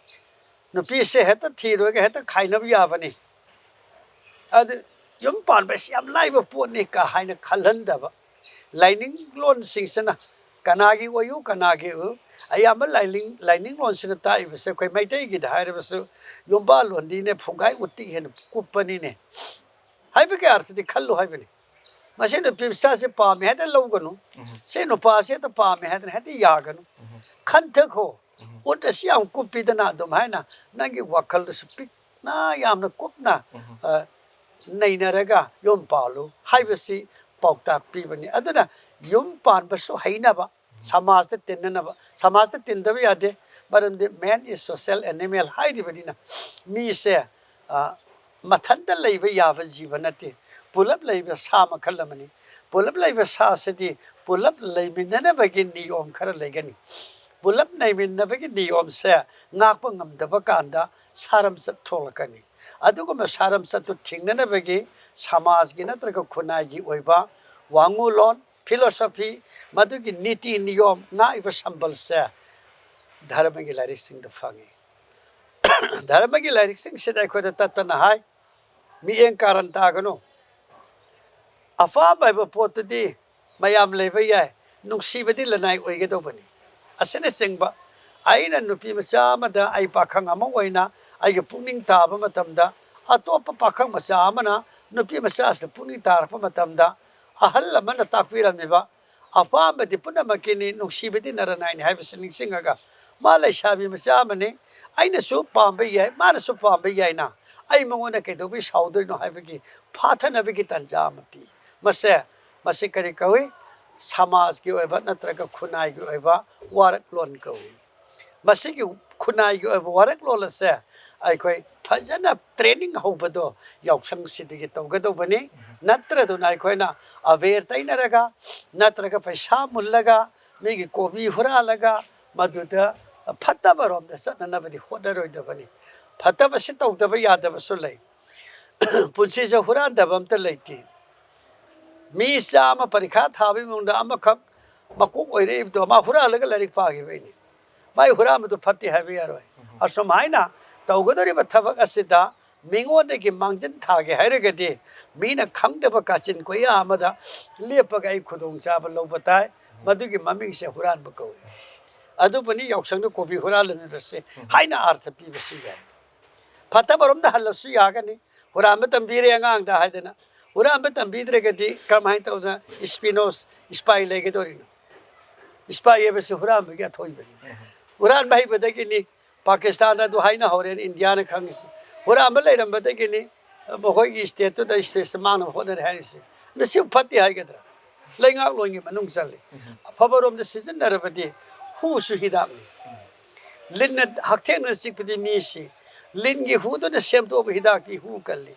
ꯅꯨꯄꯤꯁꯦ ꯍꯦꯛꯇ ꯊꯤꯔꯣꯏꯒ ꯍꯦꯛꯇ ꯈꯥꯏꯅꯕ ꯌꯥꯕꯅꯤ꯫ ꯑꯗꯨ ꯌꯨꯝ ꯄꯥꯟꯕꯁꯤ ꯌꯥꯝ ꯂꯥꯏꯕ ꯄꯣꯠꯅꯤ ꯀ ꯍꯥꯏꯅ ꯈꯜꯍꯟꯗꯕ꯫ ꯂꯥꯏꯅꯤꯡꯂꯣꯟꯁꯤꯡꯁꯤꯅ ꯀꯅꯥꯒꯤ ꯑꯣꯏꯌꯨ, ꯀꯅꯥꯒꯤ ꯑꯣꯏꯌꯨ, ꯑꯌꯥꯝꯕ ꯂꯥꯏꯅꯤꯡ-, ꯂꯥꯏꯅꯤꯡꯂꯣꯟꯁꯤꯅ ꯇꯥꯛꯏꯕꯁꯦ, ꯑꯩꯈꯣꯏ ꯃꯩꯇꯩꯒꯤꯗ ꯍꯥꯏꯔꯕꯁꯨ, ꯌꯨꯝꯕꯥꯜꯂꯣꯟꯗꯤꯅꯦ ꯐꯨꯡꯒꯥꯏ ꯎꯇꯤ ꯍꯦꯟꯅ ꯀꯨꯞꯄꯅꯤꯅꯦ ꯍꯥꯏꯕꯒꯤ ꯑꯔꯊꯗꯤ ꯈꯜꯂꯨ ꯍꯥꯏꯕꯅꯤ꯫ ꯃꯁꯤ ꯅꯨꯄꯤ ꯃꯆꯥꯁꯦ ꯄꯥꯝꯃꯦ ꯍꯥꯏꯗꯅ ꯂꯧꯒꯅꯨ, ꯎꯝ꯫ ꯁꯤ ꯅꯨꯄꯥꯁꯦ ꯍꯦꯛꯇ ꯄꯥꯝꯃꯦ ꯍꯥꯏꯗꯅ ꯍꯦꯛꯇ ꯌꯥꯒꯅꯨ꯫ ꯎꯝ꯫ ꯈꯟꯊꯈꯣ꯫ ꯎꯝ꯫ ꯎꯠ ꯑꯁꯤ ꯌꯥꯝ ꯀꯨꯞꯄꯤꯗꯅ, ꯑꯗꯨꯝ ꯍꯥꯏꯅ ꯅꯪꯒꯤ ꯋꯥꯈꯜꯗꯁꯨ ꯄꯤꯛꯅ, ꯌꯥꯝꯅ ꯀꯨꯞꯅ, ꯎꯝ꯫ ꯑ, ꯅꯩꯅꯔꯒ ꯌꯨꯝ ꯄꯥꯜꯂꯨ ꯍꯥꯏꯕꯁꯤ ꯄꯥꯎꯇꯥꯛ ꯄꯤꯕꯅꯤ꯫ ꯑꯗꯨꯅ ꯌꯨꯝ ꯄꯥꯟꯕꯁꯨ ꯍꯩꯅꯕ, ꯁꯃꯥꯖꯇ ꯇꯤꯟꯅꯅꯕ, ꯁꯃꯥꯖꯇ ꯇꯤꯟꯗꯕ ꯌꯥꯗꯦ, ꯃꯔꯝꯗꯤ man is social animal ꯍꯥꯏꯔꯤꯕꯅꯤꯅ꯫ ꯃꯤꯁꯦ, ꯑ, ꯃꯊꯟꯇ ꯂꯩꯕ ꯌꯥꯕ ꯖꯤꯕ ꯅꯠꯇꯦ, ꯄꯨꯂꯞ ꯂꯩꯕ ꯁꯥ ꯃꯈꯜ ꯑꯃꯅꯤ꯫ ꯄꯨꯂꯞ ꯂꯩꯕ ꯁꯥꯁꯤꯗꯤ ꯄꯨꯂꯞ ꯂꯩꯃꯤꯟꯅꯅꯕꯒꯤ ꯅꯤꯌꯣꯝ ꯈꯔ ꯂꯩꯒꯅꯤ꯫ ꯄꯨꯂꯞ ꯂꯩꯃꯤꯟꯅꯕꯒꯤ ꯅꯤꯌꯣꯝꯁꯦ ꯉꯥꯛꯄ ꯉꯝꯗꯕ ꯀꯥꯟꯗ ꯁꯥꯔꯝꯆꯠ ꯊꯣꯛꯂꯛꯀꯅꯤ꯫ ꯑꯗꯨꯒꯨꯝꯕ ꯁꯥꯔꯝꯆꯠꯇꯨ ꯊꯤꯡꯅꯅꯕꯒꯤ ꯁꯃꯥꯖꯒꯤ ꯅꯠꯇ꯭ꯔꯒ ꯈꯨꯟꯅꯥꯏꯒꯤ ꯑꯣꯏꯕ ꯋꯥꯉꯨꯂꯣꯟ, philosophy, ꯃꯗꯨꯒꯤ ꯅꯤꯇꯤ ꯅꯤꯌꯣꯝ ꯉꯥꯛꯏꯕ ꯁꯝꯕꯜꯁꯦ ꯙꯔꯃꯒꯤ ꯂꯥꯏꯔꯤꯛꯁꯤꯡꯗ ꯐꯪꯉꯤ꯫ ꯙꯔꯃꯒꯤ ꯂꯥꯏꯔꯤꯛꯁꯤꯡꯁꯤꯗ ꯑꯩꯈꯣꯏꯗ ꯇꯠꯇꯅ ꯍꯥꯏ, ꯃꯤꯠꯌꯦꯡ ꯀꯥꯔꯟ ꯇꯥꯒꯅꯨ꯫ ꯑꯄꯥꯝꯕ ꯍꯥꯏꯕ ꯄꯣꯠꯇꯨꯗꯤ ꯃꯌꯥꯝ ꯂꯩꯕ ꯌꯥꯏ, ꯅꯨꯡꯁꯤꯕꯗꯤ ꯂꯅꯥꯏ ꯑꯣꯏꯒꯗꯧꯕꯅꯤ꯫ ꯑꯁꯤꯅꯆꯤꯡꯕ ꯑꯩꯅ ꯅꯨꯄꯤ ꯃꯆꯥ ꯑꯃꯗ, ꯑꯩ ꯄꯥꯈꯪ ꯑꯃ ꯑꯣꯏꯅ ꯑꯩꯒꯤ ꯄꯨꯛꯅꯤꯡ ꯇꯥꯕ ꯃꯇꯝꯗ, ꯑꯇꯣꯞꯄ ꯄꯥꯈꯪ ꯃꯆꯥ ꯑꯃꯅ ꯅꯨꯄꯤ ꯃꯆꯥ ꯑꯁꯤꯗ ꯄꯨꯛꯅꯤꯡ ꯇꯥꯔꯛꯄ ꯃꯇꯝꯗ, ꯑꯍꯜ ꯑꯃꯅ ꯇꯥꯛꯄꯤꯔꯝꯃꯤꯕ "ꯑꯄꯥꯝꯕꯗꯤ ꯄꯨꯝꯅꯃꯛꯀꯤꯅꯤ, ꯅꯨꯡꯁꯤꯕꯗꯤ ꯅꯔꯅꯥꯏꯅꯤ" ꯍꯥꯏꯕꯁꯤ ꯅꯤꯡꯁꯤꯡꯉꯒ, ꯃꯥ ꯂꯩꯁꯥꯕꯤ ꯃꯆꯥ ꯑꯃꯅꯤ, ꯑꯩꯅꯁꯨ ꯄꯥꯝꯕ ꯌꯥꯏ, ꯃꯥꯅꯁꯨ ꯄꯥꯝꯕ ꯌꯥꯏꯅ, ꯑꯩ ꯃꯉꯣꯟꯗ ꯀꯩꯗꯧꯕꯩ ꯁꯥꯎꯗꯣꯏꯅꯣ ꯍꯥꯏꯕꯒꯤ ꯐꯥꯊꯅꯕꯒꯤ ꯇꯥꯟꯖꯥ ꯑꯃ ꯄꯤ꯫ ꯃꯁꯦ, ꯃꯁꯤ ꯀꯔꯤ ꯀꯧꯏ? ꯁꯃꯥꯖꯀꯤ ꯑꯣꯏꯕ ꯅꯠꯇ꯭ꯔꯒ ꯈꯨꯟꯅꯥꯏꯒꯤ ꯑꯣꯏꯕ ꯋꯥꯔꯛꯂꯣꯟ ꯀꯧꯏ꯫ ꯃꯁꯤꯒꯤ ꯈꯨꯟꯅꯥꯏꯒꯤ ꯑꯣꯏꯕ ꯋꯥꯔꯛꯂꯣꯟ ꯑꯁꯦ ꯑꯩꯈꯣꯏ ꯐꯖꯅ training ꯍꯧꯕꯗꯣ ꯌꯥꯎꯁꯪꯁꯤꯗꯒꯤ ꯇꯧꯒꯗꯧꯕꯅꯤ꯫ ꯅꯠꯇ꯭ꯔꯗꯨꯅ ꯑꯩꯈꯣꯏꯅ ꯑꯕꯦꯔ ꯇꯩꯅꯔꯒ, ꯅꯠꯇ꯭ꯔꯒ ꯄꯩꯁꯥ ꯃꯨꯜꯂꯒ, ꯃꯤꯒꯤ ꯀꯣꯕꯤ ꯍꯨꯔꯥꯜꯂꯒ ꯃꯗꯨꯗ ꯐꯠꯇꯕꯔꯣꯝꯗ ꯆꯠꯅꯅꯕꯗꯤ ꯍꯣꯠꯅꯔꯣꯏꯗꯕꯅꯤ꯫ ꯐꯠꯇꯕꯁꯤ ꯇꯧꯗꯕ ꯌꯥꯗꯕꯁꯨ ꯂꯩ꯫ ꯄꯨꯟꯁꯤꯁꯦ ꯍꯨꯔꯥꯟꯗꯕ ꯑꯝꯇ ꯂꯩꯇꯦ꯫ ꯃꯤ ꯆꯥꯝꯃ ꯄꯔꯤꯈꯥ ꯊꯥꯕꯒꯤ ꯃꯅꯨꯡꯗ ꯑꯃꯈꯛ ꯃꯀꯣꯛ ꯑꯣꯏꯔꯛꯏꯕꯗꯣ ꯃꯥ ꯍꯨꯔꯥꯜꯂꯒ ꯂꯥꯏꯔꯤꯛ ꯄꯥꯈꯤꯕꯩꯅꯤ꯫ ꯃꯥꯏ ꯍꯨꯔꯥꯟꯕꯗꯨ ꯐꯠꯇꯦ ꯍꯥꯏꯕ ꯌꯥꯔꯣꯏ꯫ ꯑꯁꯨꯝ ꯍꯥꯏꯅ ꯇꯧꯒꯗꯧꯔꯤꯕ ꯊꯕꯛ ꯑꯁꯤꯗ ꯃꯤꯉꯣꯟꯗꯒꯤ ꯃꯥꯡꯖꯤꯟ ꯊꯥꯒꯦ ꯍꯥꯏꯔꯒꯗꯤ ꯃꯤꯅ ꯈꯪꯗꯕ ꯀꯥꯆꯤꯟ ꯀꯣꯌꯥ ꯑꯃꯗ ꯂꯦꯞꯄꯒ ꯑꯩ ꯈꯨꯗꯣꯡꯆꯥꯕ ꯂꯧꯕ ꯇꯥꯏ꯫ ꯃꯗꯨꯒꯤ ꯃꯃꯤꯡꯁꯦ ꯍꯨꯔꯥꯟꯕ ꯀꯧꯏ꯫ ꯑꯗꯨꯕꯨꯅꯤ ꯌꯥꯎꯁꯪꯗ ꯀꯣꯕꯤ ꯍꯨꯔꯥꯜꯂꯝꯃꯤꯕꯁꯦ ꯍꯥꯏꯅ ꯑꯥꯔꯊ ꯄꯤꯕꯁꯨ ꯌꯥꯏ꯫ ꯐꯠꯇꯕꯔꯣꯝꯗ ꯍꯜꯂꯁꯨ ꯌꯥꯒꯅꯤ꯫ ꯍꯨꯔꯥꯟꯕ ꯇꯝꯕꯤꯔꯦ ꯑꯉꯥꯡꯗ ꯍꯥꯏꯗꯅ꯫ ꯍꯨꯔꯥꯟꯕ ꯇꯝꯕꯤꯗ꯭ꯔꯒꯗꯤ ꯀꯔꯝꯍꯥꯏꯅ ꯇꯧꯗꯅ ꯏꯁꯄꯤꯅꯣꯁ ꯏꯁꯄꯥꯏ ꯂꯩꯒꯗꯧꯔꯤꯅꯣ? ꯏꯁꯄꯥꯏ ꯍꯥꯏꯕꯁꯤ ꯍꯨꯔꯥꯟꯕꯒꯤ ꯑꯊꯣꯏꯕꯅꯤ꯫ ꯍꯨꯔꯥꯟꯕ ꯍꯩꯕꯗꯒꯤꯅꯤ ꯄꯥꯀꯤꯁꯇꯥꯟꯗ ꯑꯗꯨ ꯍꯥꯏꯅ ꯍꯧꯔꯦꯅ ꯏꯟꯗꯤꯌꯥꯅ ꯈꯪꯉꯤꯁꯤ꯫ ꯍꯨꯔꯥꯟꯕ ꯂꯩꯔꯝꯕꯗꯒꯤꯅꯤ ꯃꯈꯣꯏꯒꯤ ꯏꯁꯇꯦꯠꯇꯨꯗ ꯏꯁꯇꯦꯠꯁꯦ ꯃꯥꯡꯅꯕ ꯍꯣꯠꯅꯔꯦ ꯍꯥꯏꯔꯤꯁꯤ꯫ ꯃꯁꯤ ꯐꯠꯇꯦ ꯍꯥꯏꯒꯗ꯭ꯔꯥ? ꯂꯩꯉꯥꯛꯂꯣꯟꯒꯤ ꯃꯅꯨꯡ ꯆꯜꯂꯤ꯫ ꯑꯐꯕꯔꯣꯝꯗ ꯁꯤꯖꯤꯟꯅꯔꯕꯗꯤ ꯍꯨꯁꯨ ꯍꯤꯗꯥꯛꯅꯤ꯫ ꯂꯤꯟꯅ ꯍꯛꯊꯦꯡꯅ ꯆꯤꯛꯄꯗꯤ ꯃꯤ ꯁꯤ꯫ ꯂꯤꯟꯒꯤ ꯍꯨꯗꯨꯅ ꯁꯦꯝꯗꯣꯛꯑꯕ ꯍꯤꯗꯥꯛꯇꯤ ꯍꯨ ꯀꯜꯂꯤ꯫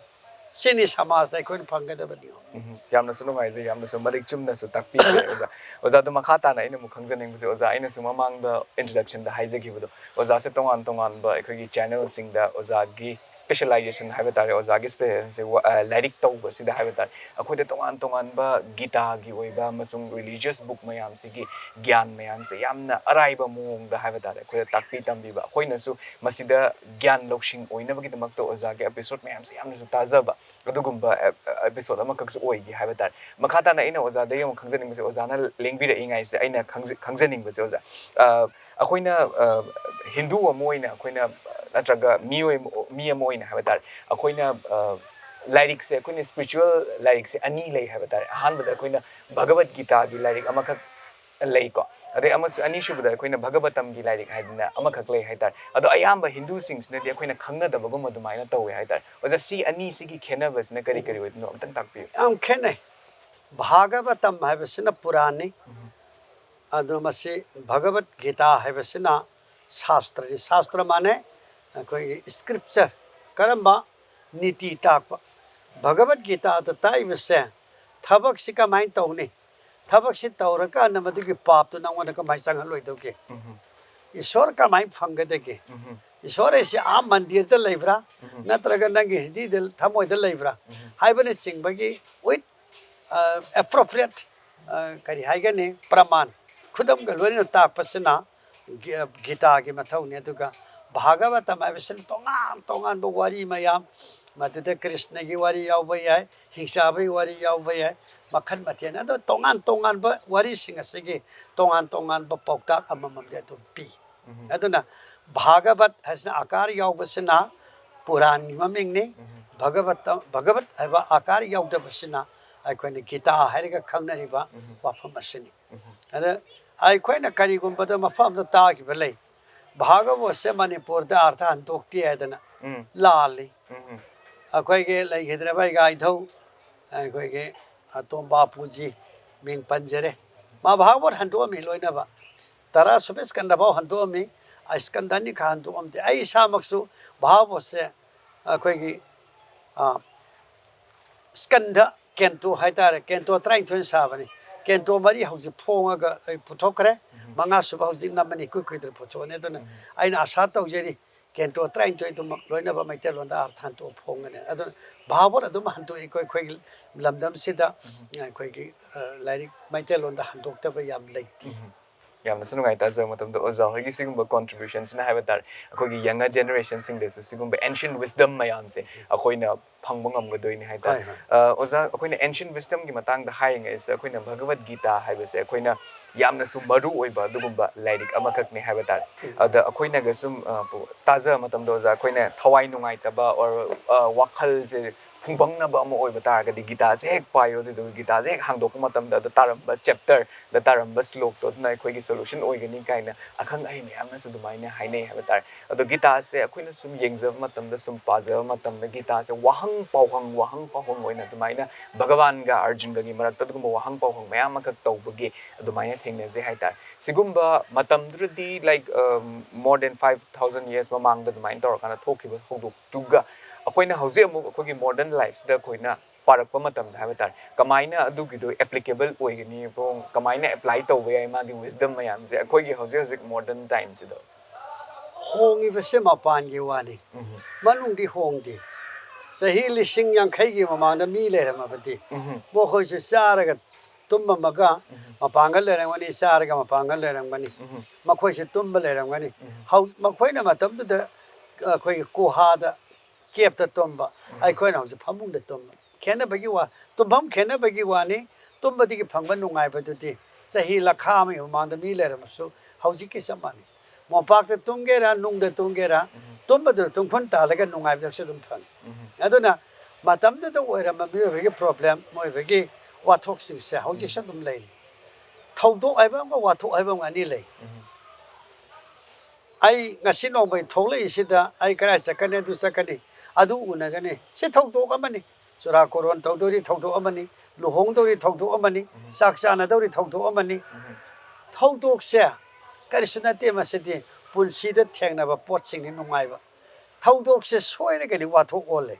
ꯁꯤꯅꯤ ꯁꯃꯥꯖꯇ ꯑꯩꯈꯣꯏꯅ ꯐꯪꯒꯗꯕꯅꯤ꯫ ꯎꯝ, ꯌꯥꯝꯅꯁꯨ ꯅꯨꯡꯉꯥꯏꯖꯩ, ꯌꯥꯝꯅꯁꯨ ꯃꯔꯤꯛ ꯆꯨꯝꯅꯁꯨ ꯇꯥꯛꯄꯤꯈ꯭ꯔꯦ ꯑꯣꯖꯥ꯫ ꯑꯣꯖꯥꯗꯣ ꯃꯈꯥ ꯇꯥꯅ ꯑꯩꯅ ꯑꯃꯨꯛ ꯈꯪꯖꯅꯤꯡꯕꯁꯦ, ꯑꯣꯖꯥ, ꯑꯩꯅꯁꯨ ꯃꯃꯥꯡꯗ introductionꯗ ꯍꯥꯏꯖꯈꯤꯕꯗꯣ, ꯑꯣꯖꯥꯁꯦ ꯇꯣꯉꯥꯟ ꯇꯣꯉꯥꯟꯕ ꯑꯩꯈꯣꯏꯒꯤ channelꯁꯤꯡꯗ ꯑꯣꯖꯥꯒꯤ specializationꯍꯥꯏꯕ ꯇꯥꯔꯦ, ꯑꯣꯖꯥꯒꯤ specializationꯁꯦ ꯂꯥꯏꯔꯤꯛ ꯇꯧꯕꯁꯤꯗ ꯍꯥꯏꯕ ꯇꯥꯔꯦ, ꯑꯩꯈꯣꯏꯗ ꯇꯣꯉꯥꯟ ꯇꯣꯉꯥꯟꯕ ꯒꯤꯇꯥꯒꯤ ꯑꯣꯏꯕ ꯑꯃꯁꯨꯡ religious book ꯃꯌꯥꯝꯁꯤꯒꯤ ꯒ꯭ꯌꯥꯟ ꯃꯌꯥꯝꯁꯦ ꯌꯥꯝꯅ ꯑꯔꯥꯏꯕ ꯃꯑꯣꯡꯗ ꯍꯥꯏꯕ ꯇꯥꯔꯦ ꯑꯩꯈꯣꯏꯗ ꯇꯥꯛꯄꯤ ꯇꯝꯕꯤꯕ, ꯑꯩꯈꯣꯏꯅꯁꯨ ꯃꯁꯤꯗ ꯒ꯭ꯌꯥꯟ ꯂꯧꯁꯤꯡ ꯑꯣꯏꯅꯕꯒꯤꯗꯃꯛꯇ ꯑꯣꯖꯥꯒꯤ episode ꯃꯌꯥꯝꯁꯦ ꯌꯥꯝꯅꯁꯨ ꯇꯥꯖꯕ ꯑꯗꯨꯒꯨꯝꯕ episode ꯑꯃꯈꯛꯁꯨ ꯑꯣꯏꯈꯤ ꯍꯥꯏꯕ ꯇꯥꯔꯦ꯫ ꯃꯈꯥ ꯇꯥꯅ ꯑꯩꯅ ꯑꯣꯖꯥꯗꯒꯤ ꯑꯃꯨꯛ ꯈꯪꯖꯅꯤꯡꯕꯁꯦ, ꯑꯣꯖꯥꯅ ꯂꯦꯡꯕꯤꯔꯛꯏꯉꯩꯁꯤꯗ ꯑꯩꯅ ꯈꯪꯖ- ꯈꯪꯖꯅꯤꯡꯕꯁꯦ, ꯑꯣꯖꯥ, ꯑ, ꯑꯩꯈꯣꯏꯅ, ꯑ, ꯍꯤꯟꯗꯨ ꯑꯃ ꯑꯣꯏꯅ ꯑꯩꯈꯣꯏꯅ, ꯑ, ꯅꯠꯇ꯭ꯔꯒ ꯃꯤꯑꯣꯏ ꯃꯤ ꯑꯃ ꯑꯣꯏꯅ ꯍꯥꯏꯕ ꯇꯥꯔꯦ, ꯑꯩꯈꯣꯏꯅ, ꯑ, ꯂꯥꯏꯔꯤꯛꯁꯦ, ꯑꯩꯈꯣꯏꯅ spiritual ꯂꯥꯏꯔꯤꯛꯁꯦ ꯑꯅꯤ ꯂꯩ ꯍꯥꯏꯕ ꯇꯥꯔꯦ꯫ ꯑꯍꯥꯟꯕꯗ ꯑꯩꯈꯣꯏꯅ ꯚꯒꯕꯠ ꯒꯤꯇꯥꯒꯤ ꯂꯥꯏꯔꯤꯛ ꯑꯃꯈꯛ ꯂꯩꯀꯣ, ꯑꯗꯩ ꯑꯃꯁꯨ, ꯑꯅꯤꯁꯨꯕꯗ ꯑꯩꯈꯣꯏꯅ ꯚꯒꯕꯇꯝꯒꯤ ꯂꯥꯏꯔꯤꯛ ꯍꯥꯏꯗꯅ ꯑꯃꯈꯛ ꯂꯩ ꯍꯥꯏꯇꯥꯔꯦ꯫ ꯑꯗꯣ ꯑꯌꯥꯝꯕ ꯍꯤꯟꯗꯨꯁꯤꯡꯁꯤꯅꯗꯤ ꯑꯩꯈꯣꯏꯅ ꯈꯪꯅꯗꯕꯒꯨꯝ ꯑꯗꯨꯃꯥꯏꯅ ꯇꯧꯋꯦ ꯍꯥꯏꯇꯥꯔꯦ꯫ ꯑꯣꯖꯥ, ꯁꯤ ꯑꯅꯤꯁꯤꯒꯤ ꯈꯦꯠꯅꯕꯁꯤꯅ ꯀꯔꯤ ꯀꯔꯤ ꯑꯣꯏꯗꯣꯏꯅꯣ, ꯑꯝꯇꯪ ꯇꯥꯛꯄꯤꯌꯨ꯫ ꯌꯥꯝ ꯈꯦꯠꯅꯩ꯫ ꯚꯥꯒꯕꯇꯝ ꯍꯥꯏꯕꯁꯤꯅ ꯄꯨꯔꯥꯟꯅꯤ, ꯑꯗꯨ ꯃꯁꯤ ꯚꯒꯕꯠ ꯒꯤꯇꯥ ꯍꯥꯏꯕꯁꯤꯅ ꯁꯥꯁꯇ꯭ꯔꯅꯤ꯫ ꯁꯥꯁꯇ꯭ꯔ ꯃꯥꯅꯦ ꯑꯩꯈꯣꯏꯒꯤ scripture, ꯀꯔꯝꯕ ꯅꯤꯇꯤ ꯇꯥꯛꯄ꯫ ꯚꯒꯕꯠ ꯒꯤꯇꯥꯗ ꯇꯥꯛꯏꯕꯁꯦ ꯊꯕꯛꯁꯤ ꯀꯃꯥꯏꯅ ꯇꯧꯅꯤ, ꯊꯕꯛꯁꯤ ꯇꯧꯔꯀꯥꯟꯗ ꯃꯗꯨꯒꯤ ꯄꯥꯞꯇꯨ ꯅꯉꯣꯟꯗ ꯀꯃꯥꯏꯅ ꯆꯪꯍꯜꯂꯣꯏꯗꯧꯒꯦ, ꯏꯁꯣꯔ ꯀꯃꯥꯏꯅ ꯐꯪꯒꯗꯒꯦ, ꯏꯁꯣꯔ ꯍꯥꯏꯁꯤ ꯑꯥ ꯃꯟꯗꯤꯔꯗ ꯂꯩꯕ꯭ꯔꯥ, ꯅꯠꯇ꯭ꯔꯒ ꯅꯪꯒꯤ ꯍꯤꯔꯗꯤꯗ, ꯊꯃꯣꯏꯗ ꯂꯩꯕ꯭ꯔꯥ ꯍꯥꯏꯕꯅꯆꯤꯡꯕꯒꯤ with appropriate, ꯀꯔꯤ ꯍꯥꯏꯒꯅꯤ, ꯄ꯭ꯔꯃꯥꯟ, ꯈꯨꯗꯝꯒ ꯂꯣꯏꯅꯅ ꯇꯥꯛꯄꯁꯤꯅ ꯒꯤ- ꯒꯤꯇꯥꯒꯤ ꯃꯊꯧꯅꯤ꯫ ꯑꯗꯨꯒ ꯚꯥꯒꯕꯇꯝ ꯍꯥꯏꯕꯁꯤꯅ ꯇꯣꯉꯥꯟ ꯇꯣꯉꯥꯟꯕ ꯋꯥꯔꯤ ꯃꯌꯥꯝ, ꯃꯗꯨꯗ ꯀ꯭ꯔꯤꯁꯅꯒꯤ ꯋꯥꯔꯤ ꯌꯥꯎꯕ ꯌꯥꯏ, ꯍꯤꯡꯆꯥꯕꯒꯤ ꯋꯥꯔꯤ ꯌꯥꯎꯕ ꯌꯥꯏ, ꯃꯈꯜ ꯃꯊꯦꯜ꯫ ꯑꯗꯣ ꯇꯣꯉꯥꯟ ꯇꯣꯉꯥꯟꯕ ꯋꯥꯔꯤꯁꯤꯡ ꯑꯁꯤꯒꯤ ꯇꯣꯉꯥꯟ ꯇꯣꯉꯥꯟꯕ ꯄꯥꯎꯇꯥꯛ ꯑꯃꯃꯝꯗꯤ ꯑꯗꯨꯝ ꯄꯤ꯫ ꯑꯗꯨꯅ ꯚꯥꯒꯕꯠ ꯍꯥꯏꯁꯤꯅ ꯑꯀꯥꯔ ꯌꯥꯎꯕꯁꯤꯅ ꯄꯨꯔꯥꯟꯒꯤ ꯃꯃꯤꯡꯅꯤ꯫ ꯚꯒꯕꯠ, ꯚꯒꯕꯠ ꯍꯥꯏꯕ ꯑꯀꯥꯔ ꯌꯥꯎꯗꯕꯁꯤꯅ ꯑꯩꯈꯣꯏꯅ ꯒꯤꯇꯥ ꯍꯥꯏꯔꯒ ꯈꯪꯅꯔꯤꯕ ꯋꯥꯐꯝ ꯑꯁꯤꯅꯤ꯫ ꯑꯗ ꯑꯩꯈꯣꯏꯅ ꯀꯔꯤꯒꯨꯝꯕꯗ ꯃꯐꯝ ꯑꯃꯗ ꯇꯥꯈꯤꯕ ꯂꯩ, ꯚꯥꯒꯕꯣꯠꯁꯦ ꯃꯅꯤꯄꯨꯔꯗ ꯑꯥꯔꯊ ꯍꯟꯗꯣꯛꯇꯦ ꯍꯥꯏꯗꯅ꯫ ꯂꯥꯜꯂꯤ꯫ ꯑꯩꯈꯣꯏꯒꯤ ꯂꯩꯈꯤꯗ꯭ꯔꯕ ꯑꯩꯒ ꯏꯙꯧ, ꯑꯩꯈꯣꯏꯒꯤ ꯑꯇꯣꯝꯕ ꯑꯄꯨꯖꯤ ꯃꯤꯡ ꯄꯟꯖꯔꯦ, ꯃꯥ ꯚꯥꯒꯕꯣꯠ ꯍꯟꯗꯣꯛꯑꯝꯃꯤ ꯂꯣꯏꯅꯕ꯫ ꯇꯔꯥ ꯁꯨꯕ ꯁ꯭ꯀꯟꯗ ꯐꯥꯎ ꯍꯟꯗꯣꯛꯑꯝꯃꯤ, ꯁ꯭ꯀꯟꯗ ꯑꯅꯤꯈꯛ ꯍꯟꯗꯣꯛꯑꯝꯗꯦ꯫ ꯑꯩ ꯏꯁꯥꯃꯛꯁꯨ ꯚꯥꯒꯕꯣꯠꯁꯦ ꯑꯩꯈꯣꯏꯒꯤ, ꯑ, ꯁ꯭ꯀꯟꯗ ꯀꯦꯟꯇꯣ ꯍꯥꯏꯇꯥꯔꯦ, ꯀꯦꯟꯇꯣ ꯇꯔꯥꯅꯤꯊꯣꯏꯅ ꯁꯥꯕꯅꯤ꯫ ꯀꯦꯟꯇꯣ ꯃꯔꯤ ꯍꯧꯖꯤꯛ ꯐꯣꯡꯉꯒ ꯑꯩ ꯄꯨꯊꯣꯛꯈ꯭ꯔꯦ, ꯃꯉꯥ ꯁꯨꯕ ꯍꯧꯖꯤꯛ ꯅꯝꯃꯅꯤ, ꯏꯀꯨꯏ ꯀꯨꯏꯗ꯭ꯔ ꯄꯨꯊꯣꯛꯑꯅꯤ꯫ ꯑꯗꯨꯅ ꯑꯩꯅ ꯑꯁꯥ ꯇꯧꯖꯔꯤ, ꯀꯦꯟꯇꯣ ꯇꯔꯥꯅꯤꯊꯣꯏꯗꯨꯃꯛ ꯂꯣꯏꯅꯕ ꯃꯩꯇꯩꯂꯣꯟꯗ ꯑꯥꯔꯊ ꯍꯟꯗꯣꯛꯑ ꯐꯣꯡꯒꯅꯤ꯫ ꯑꯗꯨꯅ ꯚꯥꯒꯕꯣꯠ ꯑꯗꯨꯝ ꯍꯟꯗꯣꯛꯏꯀꯣ꯫ ꯑꯩꯈꯣꯏꯒꯤ ꯂꯝꯗꯝꯁꯤꯗ ꯑꯩꯈꯣꯏꯒꯤ, ꯑ, ꯂꯥꯏꯔꯤꯛ ꯃꯩꯇꯩꯂꯣꯟꯗ ꯍꯟꯗꯣꯛꯇꯕ ꯌꯥꯝ ꯂꯩꯇꯦ꯫ ꯌꯥꯝꯅꯁꯨ ꯅꯨꯡꯉꯥꯏ ꯇꯥꯖꯕ ꯃꯇꯝꯗ ꯑꯣꯖꯥ ꯍꯣꯏꯒꯤ ꯁꯤꯒꯨꯝꯕ contribution ꯁꯤꯅ ꯍꯥꯏꯕ ꯇꯥꯔꯦ, ꯑꯩꯈꯣꯏꯒꯤ younger generation ꯁꯤꯡꯗꯁꯨ ꯁꯤꯒꯨꯝꯕ ancient wisdom ꯃꯌꯥꯝꯁꯦ ꯑꯩꯈꯣꯏꯅ ꯐꯪꯕ ꯉꯝꯒꯗꯣꯏꯅꯤ ꯍꯥꯏꯇꯥꯔꯦ꯫ ꯍꯣꯏ, ꯍꯣꯏ꯫ ꯑ, ꯑꯣꯖꯥ, ꯑꯩꯈꯣꯏꯅ ancient wisdom ꯒꯤ ꯃꯇꯥꯡꯗ ꯍꯥꯏꯔꯤꯉꯩꯁꯤꯗ ꯑꯩꯈꯣꯏꯅ ꯚꯒꯕꯠ ꯒꯤꯇꯥ ꯍꯥꯏꯕꯁꯦ ꯑꯩꯈꯣꯏꯅ ꯌꯥꯝꯅꯁꯨ ꯃꯔꯨ ꯑꯣꯏꯕ ꯑꯗꯨꯒꯨꯝꯕ ꯂꯥꯏꯔꯤꯛ ꯑꯃꯈꯛꯅꯤ ꯍꯥꯏꯕ ꯇꯥꯔꯦ꯫ ꯑꯗ ꯑꯩꯈꯣꯏꯅꯒ ꯁꯨꯝ, ꯑ, ꯄꯨ-, ꯇꯥꯖꯕ ꯃꯇꯝꯗ ꯑꯣꯖꯥ, ꯑꯩꯈꯣꯏꯅ ꯊꯋꯥꯏ ꯅꯨꯡꯉꯥꯏꯇꯕ or, ꯑ, ꯋꯥꯈꯜꯁꯦ ꯐꯨꯡꯕꯪꯅꯕ ꯑꯃ ꯑꯣꯏꯕ ꯇꯥꯔꯒꯗꯤ ꯒꯤꯇꯥꯁꯦ ꯍꯦꯛ ꯄꯥꯏꯌꯣ, ꯑꯗꯨꯗꯨꯒ ꯒꯤꯇꯥꯁꯦ ꯍꯦꯛ ꯍꯥꯡꯗꯣꯛꯄ ꯃꯇꯝꯗ ꯑꯗ ꯇꯥꯔꯝꯕ ꯆꯦꯞꯇꯔꯗ ꯇꯥꯔꯝꯕ ꯁ꯭ꯂꯣꯛꯇꯣ ꯑꯗꯨꯅ ꯑꯩꯈꯣꯏꯒꯤ ꯁꯣꯂꯨꯁꯟ ꯑꯣꯏꯒꯅꯤ ꯀꯥꯏꯅ ꯑꯈꯪ ꯑꯍꯩ ꯃꯌꯥꯝꯅꯁꯨ ꯑꯗꯨꯃꯥꯏꯅ ꯍꯥꯏꯅꯩ ꯍꯥꯏꯕ ꯇꯥꯔꯦ꯫ ꯑꯗꯣ ꯒꯤꯇꯥꯁꯦ ꯑꯩꯈꯣꯏꯅ ꯁꯨꯝ ꯌꯦꯡꯖꯕ ꯃꯇꯝꯗ, ꯁꯨꯝ ꯄꯥꯖꯕ ꯃꯇꯝꯗ ꯒꯤꯇꯥꯁꯦ ꯋꯥꯍꯪ ꯄꯥꯎꯍꯪ, ꯋꯥꯍꯪ ꯄꯥꯎꯍꯪ ꯑꯣꯏꯅ ꯑꯗꯨꯃꯥꯏꯅ ꯚꯒꯋꯥꯟꯒ ꯑꯔꯖꯨꯟꯒꯒꯤ ꯃꯔꯛꯇ ꯑꯗꯨꯒꯨꯝꯕ ꯋꯥꯍꯪ ꯄꯥꯎꯍꯪ ꯃꯌꯥꯝ ꯑꯃꯈꯛ ꯇꯧꯕꯒꯤ ꯑꯗꯨꯃꯥꯏꯅ ꯊꯦꯡꯅꯖꯩ ꯍꯥꯏꯇꯥꯔꯦ꯫ ꯁꯤꯒꯨꯝꯕ ꯃꯇꯝꯗꯨꯗꯗꯤ, like, more than five thousand years ꯃꯃꯥꯡꯗ ꯑꯗꯨꯃꯥꯏꯅ ꯇꯧꯔꯀꯥꯟꯗ ꯊꯣꯛꯈꯤꯕ ꯊꯧꯗꯣꯛꯇꯨꯒ ꯑꯩꯈꯣꯏꯅ ꯍꯧꯖꯤꯛ ꯑꯃꯨꯛ ꯑꯩꯈꯣꯏꯒꯤ ꯃꯣꯗꯔꯟ ꯂꯥꯏꯐꯁꯤꯗ ꯑꯩꯈꯣꯏꯅ ꯄꯥꯔꯛꯄ ꯃꯇꯝꯗ ꯍꯥꯏꯕ ꯇꯥꯔꯦ, ꯀꯃꯥꯏꯅ ꯑꯗꯨꯒꯤꯗꯣ ꯑꯦꯄ꯭ꯂꯤꯀꯦꯕꯜ ꯑꯣꯏꯒꯅꯤ, ꯀꯃꯥꯏꯅ ꯑꯦꯄ꯭ꯂꯥꯏ ꯇꯧꯕ ꯌꯥꯏ ꯃꯥꯒꯤ ꯋꯤꯁꯗꯝ ꯃꯌꯥꯝꯁꯦ ꯑꯩꯈꯣꯏꯒꯤ ꯍꯧꯖꯤꯛ ꯍꯧꯖꯤꯛ ꯃꯣꯗꯔꯟ ꯇꯥꯏꯝꯁꯤꯗ? ꯍꯣꯡꯉꯤꯕꯁꯦ ꯃꯄꯥꯟꯒꯤ ꯋꯥꯅꯤ, ꯃꯅꯨꯡꯗꯤ ꯍꯣꯡꯗꯦ꯫ ꯆꯍꯤ ꯂꯤꯁꯤꯡ ꯌꯥꯡꯈꯩꯒꯤ ꯃꯃꯥꯡꯗ ꯃꯤ ꯂꯩꯔꯝꯃꯕꯗꯤ, ꯃꯈꯣꯏꯁꯨ ꯆꯥꯔꯒ ꯇꯨꯝꯃꯝꯃꯒ ꯃꯄꯥꯡꯒꯜ ꯂꯩꯔꯝꯒꯅꯤ, ꯆꯥꯔꯒ ꯃꯄꯥꯡꯒꯜ ꯂꯩꯔꯝꯒꯅꯤ꯫ ꯃꯈꯣꯏꯁꯨ ꯇꯨꯝꯕ ꯂꯩꯔꯝꯒꯅꯤ꯫ ꯍꯧ-, ꯃꯈꯣꯏꯅ ꯃꯇꯝꯗꯨꯗ ꯑꯩꯈꯣꯏꯒꯤ ꯀꯨꯍꯥꯗ ꯀꯦꯞꯇ ꯇꯨꯝꯕ, ꯑꯩꯈꯣꯏꯅ ꯍꯧꯖꯤꯛ ꯐꯃꯨꯡꯗ ꯇꯨꯝꯕ꯫ ꯈꯦꯠꯅꯕꯒꯤ ꯋꯥ, ꯇꯨꯝꯐꯝ ꯈꯦꯠꯅꯕꯒꯤ ꯋꯥꯅꯤ꯫ ꯇꯨꯝꯕꯗꯒꯤ ꯐꯪꯕ ꯅꯨꯡꯉꯥꯏꯕꯗꯨꯗꯤ ꯆꯍꯤ ꯂꯥꯈꯥ ꯑꯃꯒꯤ ꯃꯃꯥꯡꯗ ꯃꯤ ꯂꯩꯔꯝꯃꯁꯨ ꯍꯧꯖꯤꯛꯀꯤ ꯆꯞ ꯃꯥꯟꯅꯩ꯫ ꯃꯣꯝꯄꯥꯛꯇ ꯇꯨꯝꯒꯦꯔꯥ, ꯅꯨꯡꯗ ꯇꯨꯝꯒꯦꯔꯥ, ꯇꯨꯝꯕꯗꯨ ꯇꯨꯝꯈꯨꯟ ꯇꯥꯜꯂꯒ ꯅꯨꯡꯉꯥꯏꯕꯗꯁꯨ ꯑꯗꯨꯝ ꯐꯪꯉꯤ꯫ ꯑꯗꯨꯅ ꯃꯇꯝꯗꯨꯗ ꯑꯣꯏꯔꯝꯕ ꯃꯤꯑꯣꯏꯕꯒꯤ ꯄ꯭ꯔꯣꯕ꯭ꯂꯦꯝ, ꯃꯤꯑꯣꯏꯕꯒꯤ ꯋꯥꯊꯣꯛꯁꯤꯡꯁꯦ ꯍꯧꯖꯤꯛꯁꯨ ꯑꯗꯨꯝ ꯂꯩꯔꯤ꯫ ꯊꯧꯗꯣꯛ ꯍꯥꯏꯕ ꯑꯃꯒ ꯋꯥꯊꯣꯛ ꯍꯥꯏꯕ ꯑꯃꯒ ꯑꯅꯤ ꯂꯩ꯫ ꯑꯩ ꯉꯁꯤ ꯅꯣꯡꯃꯒꯤ ꯊꯣꯛꯂꯛꯏꯁꯤꯗ ꯑꯩ ꯀꯗꯥꯏ ꯆꯠꯀꯅꯤ, ꯑꯗꯨ ꯆꯠꯀꯅꯤ, ꯑꯗꯨ ꯎꯅꯒꯅꯤ, ꯁꯤ ꯊꯧꯗꯣꯛ ꯑꯃꯅꯤ꯫ ꯆꯨꯔꯥꯀꯣꯔꯣꯟ ꯇꯧꯗꯧꯔꯤ ꯊꯧꯗꯣꯛ ꯑꯃꯅꯤ, ꯂꯨꯍꯣꯡꯗꯧꯔꯤ ꯊꯧꯗꯣꯛ ꯑꯃꯅꯤ, ꯆꯥꯛ ꯆꯥꯅꯗꯧꯔꯤ ꯊꯧꯗꯣꯛ ꯑꯃꯅꯤ꯫ ꯊꯧꯗꯣꯛꯁꯦ ꯀꯔꯤꯁꯨ ꯅꯠꯇꯦ꯫ ꯃꯁꯤꯗꯤ ꯄꯨꯟꯁꯤꯗ ꯊꯦꯡꯅꯕ ꯄꯣꯠꯁꯤꯡꯅꯤ ꯅꯨꯡꯉꯥꯏꯕ꯫ ꯊꯧꯗꯣꯛꯁꯦ ꯁꯣꯏꯔꯒꯗꯤ ꯋꯥꯊꯣꯛ ꯑꯣꯜꯂꯦ꯫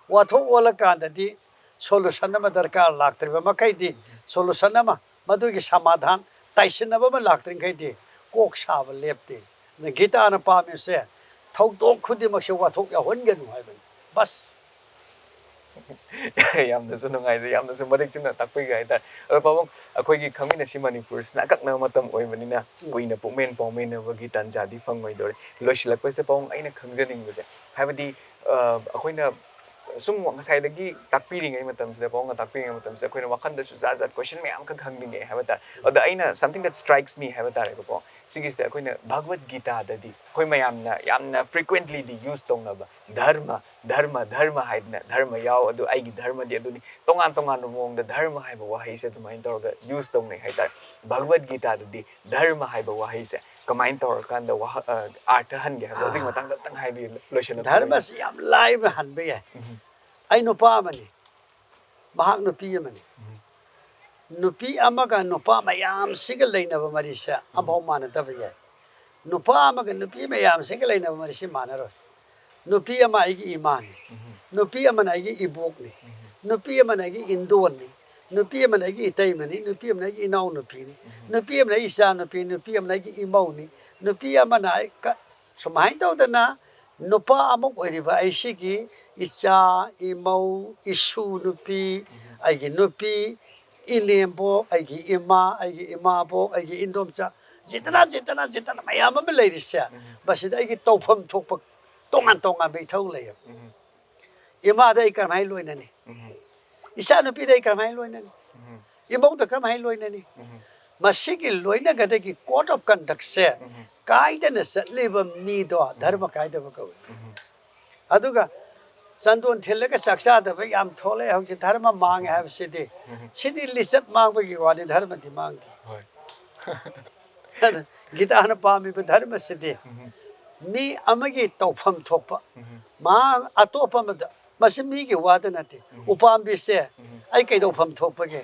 ꯋꯥꯊꯣꯛ ꯑꯣꯜꯂꯀꯥꯟꯗꯗꯤ ꯁꯣꯂꯨꯁꯟ ꯑꯃ ꯗꯔꯀꯥꯔ ꯂꯥꯛꯇ꯭ꯔꯤꯕ ꯃꯈꯩꯗꯤ, ꯁꯣꯂꯨꯁꯟ ꯑꯃ, ꯃꯗꯨꯒꯤ ꯁꯃꯥꯙꯥꯟ, ꯇꯥꯏꯁꯤꯟꯅꯕ ꯑꯃ ꯂꯥꯛꯇ꯭ꯔꯤꯈꯩꯗꯤ ꯀꯣꯛ ꯁꯥꯕ ꯂꯦꯞꯇꯦ꯫ ꯑꯗꯨꯅ ꯒꯤꯇꯥꯅ ꯄꯥꯝꯃꯤꯕꯁꯦ ꯊꯧꯗꯣꯛ ꯈꯨꯗꯤꯡꯃꯛꯁꯦ ꯋꯥꯊꯣꯛ ꯌꯥꯎꯍꯟꯒꯅꯨ ꯍꯥꯏꯕꯅꯤ꯫ ꯕꯁ꯫ ꯌꯥꯝꯅꯁꯨ ꯅꯨꯡꯉꯥꯏꯖꯩ, ꯌꯥꯝꯅꯁꯨ ꯃꯔꯤꯛ ꯆꯨꯝꯅ ꯇꯥꯛꯄꯤꯈ꯭ꯔꯦ ꯍꯥꯏꯇꯥꯔꯦ꯫ ꯑꯗꯣ ꯄꯥꯕꯨꯡ, ꯑꯩꯈꯣꯏꯒꯤ ꯈꯪꯃꯤꯟꯅꯁꯤ ꯃꯅꯤꯄꯨꯔꯁꯤꯅ ꯑꯀꯛꯅꯕ ꯃꯇꯝ ꯑꯣꯏꯕꯅꯤꯅ ꯀꯨꯏꯅ ꯄꯨꯛꯃꯦꯟ ꯄꯥꯎꯃꯦꯟꯅꯕꯒꯤ ꯇꯥꯟꯖꯥꯗꯤ ꯐꯪꯉꯣꯏꯗꯧꯔꯦ꯫ ꯂꯣꯏꯁꯤꯜꯂꯛꯄꯁꯤꯗ ꯄꯥꯕꯨꯡ, ꯑꯩꯅ ꯈꯪꯖꯅꯤꯡꯕꯁꯦ, ꯍꯥꯏꯕꯗꯤ, ꯑ, ꯑꯩꯈꯣꯏꯅ ꯁꯨꯝ ꯉꯁꯥꯏꯗꯒꯤ ꯇꯥꯛꯄꯤꯔꯤꯉꯩ ꯃꯇꯝꯁꯤꯗ, ꯄꯥꯕꯨꯡꯅ ꯇꯥꯛꯄꯤꯔꯤꯉꯩ ꯃꯇꯝꯁꯤꯗ ꯑꯩꯈꯣꯏꯅ ꯋꯥꯈꯜꯗꯁꯨ ꯖꯥꯠ ꯖꯥꯠ ꯀꯣꯏꯁꯟ ꯃꯌꯥꯝ ꯑꯃꯈꯛ ꯍꯪꯅꯤꯡꯉꯛꯑꯦ ꯍꯥꯏꯕ ꯇꯥꯔꯦ꯫ ꯑꯗ ꯑꯩꯅ, something that strikes me ꯍꯥꯏꯕ ꯇꯥꯔꯦꯕꯀꯣ, ꯁꯤꯒꯤꯁꯤꯗ ꯑꯩꯈꯣꯏꯅ ꯚꯒꯋꯠ ꯒꯤꯇꯥꯗꯗꯤ ꯑꯩꯈꯣꯏ ꯃꯌꯥꯝꯅ ꯌꯥꯝꯅ ꯐ꯭ꯔꯤꯀ꯭ꯋꯦꯟꯂꯤꯗꯤ ꯌꯨꯁ ꯇꯧꯅꯕ ꯙꯔꯃ, ꯙꯔꯃ, ꯙꯔꯃ ꯍꯥꯏꯗꯅ, ꯙꯔꯃ ꯌꯥꯎ, ꯑꯗꯨ ꯑꯩꯒꯤ ꯙꯔꯃꯗꯤ ꯑꯗꯨꯅꯤ, ꯇꯣꯉꯥꯟ ꯇꯣꯉꯥꯟꯕ ꯃꯑꯣꯡꯗ ꯙꯔꯃ ꯍꯥꯏꯕ ꯋꯥꯍꯩꯁꯦ ꯑꯗꯨꯃꯥꯏꯅ ꯇꯧꯔꯒ ꯌꯨꯁ ꯇꯧꯅꯩ ꯍꯥꯏꯇꯥꯔꯦ꯫ ꯚꯒꯋꯠ ꯒꯤꯇꯥꯗꯗꯤ ꯙꯔꯃ ꯍꯥꯏꯕ ꯋꯥꯍꯩꯁꯦ ꯀꯃꯥꯏꯅ ꯇꯧꯔꯀꯥꯟꯗ ꯋꯥꯍ-, ꯑ, ꯑꯥꯔꯊ ꯍꯟꯒꯦ ꯍꯥꯏꯕꯗꯣ, ꯑꯗꯨꯒꯤ ꯃꯇꯥꯡꯗ ꯑꯝꯇꯪ ꯍꯥꯏꯕꯤꯌꯨ, ꯂꯣꯏꯁꯤꯜꯂꯛꯄ ꯑꯣꯏꯅ꯫ ꯙꯔꯃꯁꯤ ꯌꯥꯝ ꯂꯥꯏꯕ ꯍꯟꯕ ꯌꯥꯏ꯫ ꯎꯝ, ꯑꯩ ꯅꯨꯄꯥ ꯑꯃꯅꯤ, ꯃꯍꯥꯛ ꯅꯨꯄꯤ ꯑꯃꯅꯤ꯫ ꯎꯝ, ꯅꯨꯄꯤ ꯑꯃꯒ ꯅꯨꯄꯥ ꯃꯌꯥꯝꯁꯤꯒ ꯂꯩꯅꯕ ꯃꯔꯤꯁꯦ ꯑꯝꯐꯥꯎ ꯃꯥꯟꯅꯗꯕ ꯌꯥꯏ꯫ ꯅꯨꯄꯥ ꯑꯃꯒ ꯅꯨꯄꯤ ꯃꯌꯥꯝꯁꯤꯒ ꯂꯩꯅꯕ ꯃꯔꯤꯁꯤ ꯃꯥꯟꯅꯔꯣꯏ꯫ ꯅꯨꯄꯤ ꯑꯃ ꯑꯩꯒꯤ ꯏꯃꯥꯅꯤ, ꯎꯝ, ꯅꯨꯄꯤ ꯑꯃꯅ ꯑꯩꯒꯤ ꯏꯕꯣꯛꯅꯤ, ꯎꯝ, ꯅꯨꯄꯤ ꯑꯃꯅ ꯑꯩꯒꯤ ꯏꯟꯗꯣꯟꯅꯤ, ꯅꯨꯄꯤ ꯑꯃꯅ ꯑꯩꯒꯤ ꯏꯇꯩꯃꯅꯤ, ꯅꯨꯄꯤ ꯑꯃꯅ ꯑꯩꯒꯤ ꯏꯅꯥꯎꯅꯨꯄꯤꯅꯤ, ꯎꯝ, ꯅꯨꯄꯤ ꯑꯃꯅ ꯑꯩꯒꯤ ꯏꯆꯥꯅꯨꯄꯤ, ꯅꯨꯄꯤ ꯑꯃꯅ ꯑꯩꯒꯤ ꯏꯃꯧꯅꯤ, ꯅꯨꯄꯤ ꯑꯃꯅ ꯑꯩ ꯀ-, ꯁꯨꯃꯥꯏꯅ ꯇꯧꯗꯅ ꯅꯨꯄꯥ ꯑꯃ ꯑꯣꯏꯔꯤꯕ ꯑꯩꯁꯤꯒꯤ ꯏꯆꯥ, ꯏꯃꯧ, ꯏꯁꯨ ꯅꯨꯄꯤ, ꯑꯩꯒꯤ ꯅꯨꯄꯤ, ꯏꯅꯦꯝꯕꯣꯛ, ꯑꯩꯒꯤ ꯏꯃꯥ, ꯑꯩꯒꯤ ꯏꯃꯥꯕꯣꯛ, ꯑꯩꯒꯤ ꯏꯟꯗꯣꯝꯆꯥ, ꯖꯤꯇꯅ, ꯖꯤꯇꯅ, ꯖꯤꯇꯅ ꯃꯌꯥꯝ ꯑꯃ ꯂꯩꯔꯤꯁꯦ, ꯎꯝ, ꯃꯁꯤꯗ ꯑꯩꯒꯤ ꯇꯧꯐꯝ ꯊꯣꯛꯄ ꯇꯣꯉꯥꯟ ꯇꯣꯉꯥꯟꯕ ꯏꯊꯧ ꯂꯩꯌꯦꯕ꯫ ꯎꯝ, ꯏꯃꯥꯗ ꯑꯩ ꯀꯔꯝꯍꯥꯏꯅ ꯂꯣꯏꯅꯅꯤ? ꯎꯝ, ꯏꯆꯥꯅꯨꯄꯤꯗ ꯑꯩ ꯀꯔꯝꯍꯥꯏꯅ ꯂꯣꯏꯅꯅꯤ? ꯎꯝ, ꯏꯃꯧꯗ ꯀꯔꯝꯍꯥꯏꯅ ꯂꯣꯏꯅꯅꯤ? ꯎꯝ, ꯃꯁꯤꯒꯤ ꯂꯣꯏꯅꯒꯗꯒꯤ code of conduct ꯁꯦ ꯎꯝ, ꯀꯥꯏꯗꯅ ꯆꯠꯂꯤꯕ ꯃꯤꯗꯣ ꯙꯔꯃ ꯀꯥꯏꯗꯕ ꯀꯧꯏ꯫ ꯎꯝ, ꯑꯗꯨꯒ ꯆꯟꯗꯣꯟ ꯊꯤꯜꯂꯒ ꯆꯥꯛ ꯆꯥꯗꯕ ꯌꯥꯝ ꯊꯣꯛꯂꯛꯑꯦ ꯍꯧꯖꯤꯛ, ꯙꯔꯃ ꯃꯥꯡꯉꯦ ꯍꯥꯏꯕꯁꯤꯗꯤ꯫ ꯎꯝ, ꯁꯤꯗꯤ ꯂꯤꯆꯠ ꯃꯥꯡꯕꯒꯤ ꯋꯥꯅꯤ, ꯙꯔꯃꯗꯤ ꯃꯥꯡꯗꯦ꯫ ꯍꯣꯏ꯫ ꯑꯗ ꯒꯤꯇꯥꯅ ꯄꯥꯝꯃꯤꯕ ꯙꯔꯃꯁꯤꯗꯤ ꯎꯝ, ꯃꯤ ꯑꯃꯒꯤ ꯇꯧꯐꯝ ꯊꯣꯛꯄ, ꯎꯝ, ꯃꯥ ꯑꯇꯣꯞꯄ ꯑꯃꯗ, ꯃꯁꯤ ꯃꯤꯒꯤ ꯋꯥꯗ ꯅꯠꯇꯦ꯫ ꯎꯝ, ꯎꯄꯥꯝꯕꯤꯁꯦ ꯎꯝ, ꯑꯩ ꯀꯩꯗꯧꯐꯝ ꯊꯣꯛꯄꯒꯦ?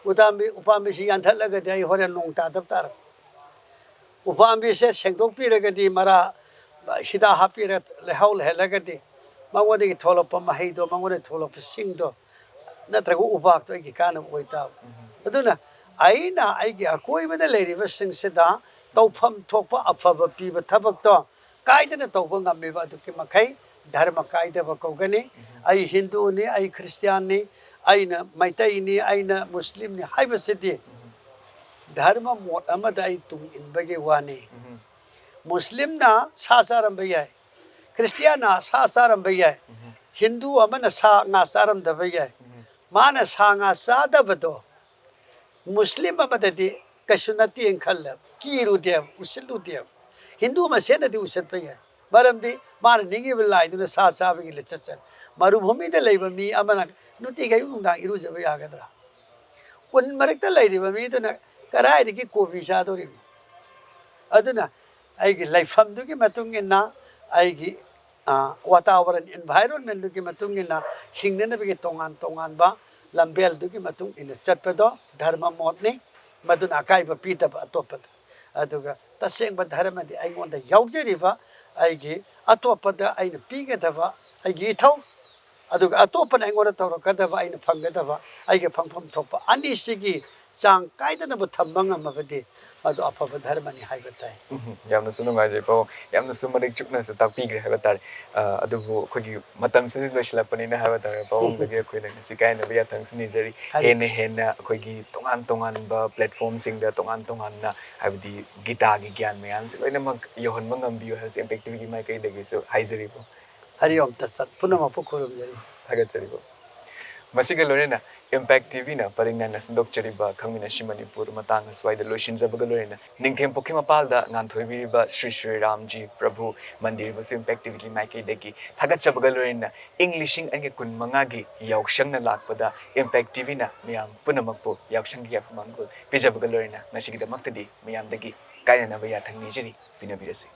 ꯎꯄꯥꯝꯕꯤ, ꯎꯄꯥꯝꯕꯤꯁꯤ ꯌꯥꯟꯊꯠꯂꯒꯗꯤ ꯑꯩ ꯍꯣꯔꯦꯟ ꯅꯣꯡ ꯇꯥꯗꯕ ꯇꯥꯔꯦ꯫ ꯎꯄꯥꯝꯕꯤꯁꯦ ꯁꯦꯡꯗꯣꯛꯄꯤꯔꯒꯗꯤ, ꯃꯔꯥ ꯍꯤꯗꯥꯛ ꯍꯥꯞꯄꯤꯔ ꯂꯩꯍꯥꯎ ꯂꯩꯍꯜꯂꯒꯗꯤ, ꯃꯉꯣꯟꯗꯒꯤ ꯊꯣꯛꯂꯛꯄ ꯃꯍꯩꯗꯣ, ꯃꯉꯣꯟꯗꯒꯤ ꯊꯣꯛꯂꯛꯄ ꯁꯤꯡꯗꯣ, ꯅꯠꯇ꯭ꯔꯒ ꯎꯕꯥꯛꯇꯣ ꯑꯩꯒꯤ ꯀꯥꯟꯅꯕ ꯑꯣꯏꯇꯥꯕ꯫ ꯎꯝ, ꯑꯗꯨꯅ ꯑꯩꯅ ꯑꯩꯒꯤ ꯑꯀꯣꯏꯕꯗ ꯂꯩꯔꯤꯕꯁꯤꯡꯁꯤꯗ ꯇꯧꯐꯝ ꯊꯣꯛꯄ ꯑꯐꯕ ꯄꯤꯕ ꯊꯕꯛꯇꯣ ꯀꯥꯏꯗꯅ ꯇꯧꯕ ꯉꯝꯃꯤꯕ ꯑꯗꯨꯒꯤ ꯃꯈꯩ ꯙꯔꯃ ꯀꯥꯏꯗꯕ ꯀꯧꯒꯅꯤ꯫ ꯑꯩ ꯍꯤꯟꯗꯨꯅꯤ, ꯑꯩ ꯈ꯭ꯔꯤꯁꯇꯤꯌꯥꯟꯅꯤ, ꯑꯩꯅ ꯃꯩꯇꯩꯅꯤ, ꯑꯩꯅ ꯃꯨꯁꯂꯤꯝꯅꯤ ꯍꯥꯏꯕꯁꯤꯗꯤ ꯙꯔꯃ ꯃꯣꯠ ꯑꯃꯗ ꯑꯩ ꯇꯨꯡ ꯏꯟꯕꯒꯤ ꯋꯥꯅꯤ꯫ ꯎꯝ, ꯃꯨꯁꯂꯤꯝꯅ ꯁꯥ ꯆꯥꯔꯝꯕ ꯌꯥꯏ, ꯈ꯭ꯔꯤꯁꯇꯤꯌꯥꯟꯅ ꯁꯥ ꯆꯥꯔꯝꯕ ꯌꯥꯏ, ꯎꯝ, ꯍꯤꯟꯗꯨ ꯑꯃꯅ ꯁꯥ ꯉꯥ ꯆꯥꯔꯝꯗꯕ ꯌꯥꯏ꯫ ꯃꯥꯅ ꯁꯥ ꯉꯥ ꯆꯥꯗꯕꯗꯣ ꯃꯨꯁꯂꯤꯝ ꯑꯃꯗꯗꯤ ꯀꯩꯁꯨ ꯅꯠꯇꯦꯅ ꯈꯜꯂꯦꯕ, ꯀꯤꯔꯨꯗꯦꯕ, ꯎꯁꯤꯠꯂꯨꯗꯦꯕ꯫ ꯍꯤꯟꯗꯨ ꯃꯁꯦꯟꯗꯗꯤ ꯎꯁꯤꯠꯄ ꯌꯥꯏ, ꯃꯔꯝꯗꯤ ꯃꯥꯅ ꯅꯤꯡꯉꯤꯕ ꯂꯥꯏꯗꯨꯅ ꯁꯥ ꯆꯥꯕꯒꯤ ꯂꯤꯆꯠ ꯆꯠ꯫ ꯃꯔꯨꯚꯨꯃꯤꯗ ꯂꯩꯕ ꯃꯤ ꯑꯃꯅ ꯅꯨꯡꯇꯤꯒꯤ ꯑꯌꯨꯛ ꯅꯨꯡꯗꯥꯡ ꯏꯔꯨꯖꯕ ꯌꯥꯒꯗ꯭ꯔꯥ? ꯎꯟ ꯃꯔꯛꯇ ꯂꯩꯔꯤꯕ ꯃꯤꯗꯨꯅ ꯀꯗꯥꯏꯗꯒꯤ ꯀꯣꯕꯤ ꯆꯥꯗꯣꯔꯤꯕꯅꯣ? ꯑꯗꯨꯅ ꯑꯩꯒꯤ ꯂꯩꯐꯝꯗꯨꯒꯤ ꯃꯇꯨꯡ ꯏꯟꯅ, ꯑꯩꯒꯤ, ꯑ, ꯋꯥꯇꯥꯋꯔꯟ, environment-ꯗꯨꯒꯤ ꯃꯇꯨꯡ ꯏꯟꯅ ꯍꯤꯡꯅꯅꯕꯒꯤ ꯇꯣꯉꯥꯟ ꯇꯣꯉꯥꯟꯕ ꯂꯝꯕꯦꯜꯗꯨꯒꯤ ꯃꯇꯨꯡ ꯏꯟꯅ ꯆꯠꯄꯗꯣ ꯙꯔꯃ ꯃꯣꯠꯅꯤ꯫ ꯃꯗꯨꯅ ꯑꯀꯥꯏꯕ ꯄꯤꯗꯕ ꯑꯇꯣꯞꯄꯗ꯫ ꯑꯗꯨꯒ ꯇꯁꯦꯡꯕ ꯙꯔꯃꯗꯤ ꯑꯩꯉꯣꯟꯗ ꯌꯥꯎꯖꯔꯤꯕ ꯑꯩꯒꯤ ꯑꯇꯣꯞꯄꯗ ꯑꯩꯅ ꯄꯤꯒꯗꯕ ꯑꯩꯒꯤ ꯏꯊꯧ, ꯑꯗꯨꯒ ꯑꯇꯣꯞꯄꯅ ꯑꯩꯉꯣꯟꯗ ꯇꯧꯔꯛꯀꯗꯕ, ꯑꯩꯅ ꯐꯪꯒꯗꯕ, ꯑꯩꯒꯤ ꯐꯪꯐꯝ ꯊꯣꯛꯄ ꯑꯅꯤꯁꯤꯒꯤ ꯆꯥꯡ ꯀꯥꯏꯗꯅꯕꯨ ꯊꯝꯕ ꯉꯝꯃꯕꯗꯤ, ꯃꯗꯨ ꯑꯐꯕ ꯙꯔꯃꯅꯤ ꯍꯥꯏꯕ ꯇꯥꯏ꯫ ꯎꯝ, ꯌꯥꯝꯅꯁꯨ ꯅꯨꯡꯉꯥꯏꯖꯩ ꯄꯥꯕꯨꯡ, ꯌꯥꯝꯅꯁꯨ ꯃꯔꯤꯛ ꯆꯨꯝꯅꯁꯨ ꯇꯥꯛꯄꯤꯈ꯭ꯔꯦ ꯍꯥꯏꯕ ꯇꯥꯔꯦ꯫ ꯑ, ꯑꯗꯨꯕꯨ ꯑꯩꯈꯣꯏꯒꯤ ꯃꯇꯝꯁꯤꯅ ꯂꯣꯏꯁꯤꯜꯂꯛꯄꯅꯤꯅ ꯍꯥꯏꯕ ꯇꯥꯔꯦ, ꯄꯥꯕꯨꯡꯗꯒꯤ ꯑꯩꯈꯣꯏꯅ ꯉꯁꯤ ꯀꯥꯏꯅꯕ ꯌꯥꯊꯪꯁꯨ ꯅꯤꯖꯔꯤ꯫ ꯍꯥꯏꯌꯨ꯫ ꯍꯦꯟꯅ ꯍꯦꯟꯅ ꯑꯩꯈꯣꯏꯒꯤ ꯇꯣꯉꯥꯟ ꯇꯣꯉꯥꯟꯕ platform-ꯁꯤꯡꯗ ꯇꯣꯉꯥꯟ ꯇꯣꯉꯥꯟꯅ, ꯍꯥꯏꯕꯗꯤ ꯒꯤꯇꯥꯒꯤ ꯒ꯭ꯌꯥꯟ ꯃꯌꯥꯝꯁꯦ ꯂꯣꯏꯅꯃꯛ ꯌꯧꯍꯟꯕ ꯉꯝꯕꯤꯌꯨ ꯍꯥꯏꯕꯁꯦ Impact T V-ꯒꯤ ꯃꯥꯏꯀꯩꯗꯒꯤꯁꯨ ꯍꯥꯏꯖꯔꯤꯀꯣ꯫ ꯍꯔꯤ ꯑꯣꯝ ꯇꯠ ꯁꯠ, ꯄꯨꯝꯅꯃꯛꯄꯨ ꯈꯨꯔꯨꯝꯖꯔꯤ꯫ ꯊꯥꯒꯠꯆꯔꯤꯀꯣ꯫ ꯃꯁꯤꯒ ꯂꯣꯏꯅꯅ Impact T V-ꯅ ꯄꯔꯤꯡ ꯅꯥꯏꯅ ꯁꯟꯗꯣꯛꯆꯔꯤꯕ ꯈꯪꯃꯤꯟꯅꯁꯤ ꯃꯅꯤꯄꯨꯔ ꯃꯇꯥꯡ ꯑꯁ꯭ꯋꯥꯏꯗ ꯂꯣꯏꯁꯤꯟꯖꯕꯒ ꯂꯣꯏꯅꯅ, ꯅꯤꯡꯊꯦꯝ ꯄꯨꯈ꯭ꯔꯤ ꯃꯄꯥꯜꯗ ꯉꯥꯟꯊꯣꯏꯕꯤꯔꯤꯕ ꯁ꯭ꯔꯤ ꯁ꯭ꯔꯤ ꯔꯥꯝꯖꯤ ꯄ꯭ꯔꯚꯨ ꯃꯟꯗꯤꯔꯕꯨꯁꯨ Impact T V-ꯒꯤ ꯃꯥꯏꯀꯩꯗꯒꯤ ꯊꯥꯒꯠꯆꯕꯒ ꯂꯣꯏꯅꯅ, ꯏꯪ ꯂꯤꯁꯤꯡ ꯑꯅꯤꯒ ꯀꯨꯟꯃꯉꯥꯒꯤ ꯌꯥꯎꯁꯪꯅ ꯂꯥꯛꯄꯗ Impact T V-ꯅ ꯃꯤꯌꯥꯝ ꯄꯨꯝꯅꯃꯛꯄꯨ ꯌꯥꯎꯁꯪꯒꯤ ꯌꯥꯏꯐ ꯃꯪꯒꯣꯜ ꯄꯤꯖꯕꯒ ꯂꯣꯏꯅꯅ, ꯉꯁꯤꯒꯤꯗꯃꯛꯇꯗꯤ ꯃꯤꯌꯥꯝꯗꯒꯤ ꯀꯥꯏꯅꯅꯕ ꯌꯥꯊꯪ ꯅꯤꯖꯔꯤ꯫ ꯄꯤꯅꯕꯤꯔꯁꯤ꯫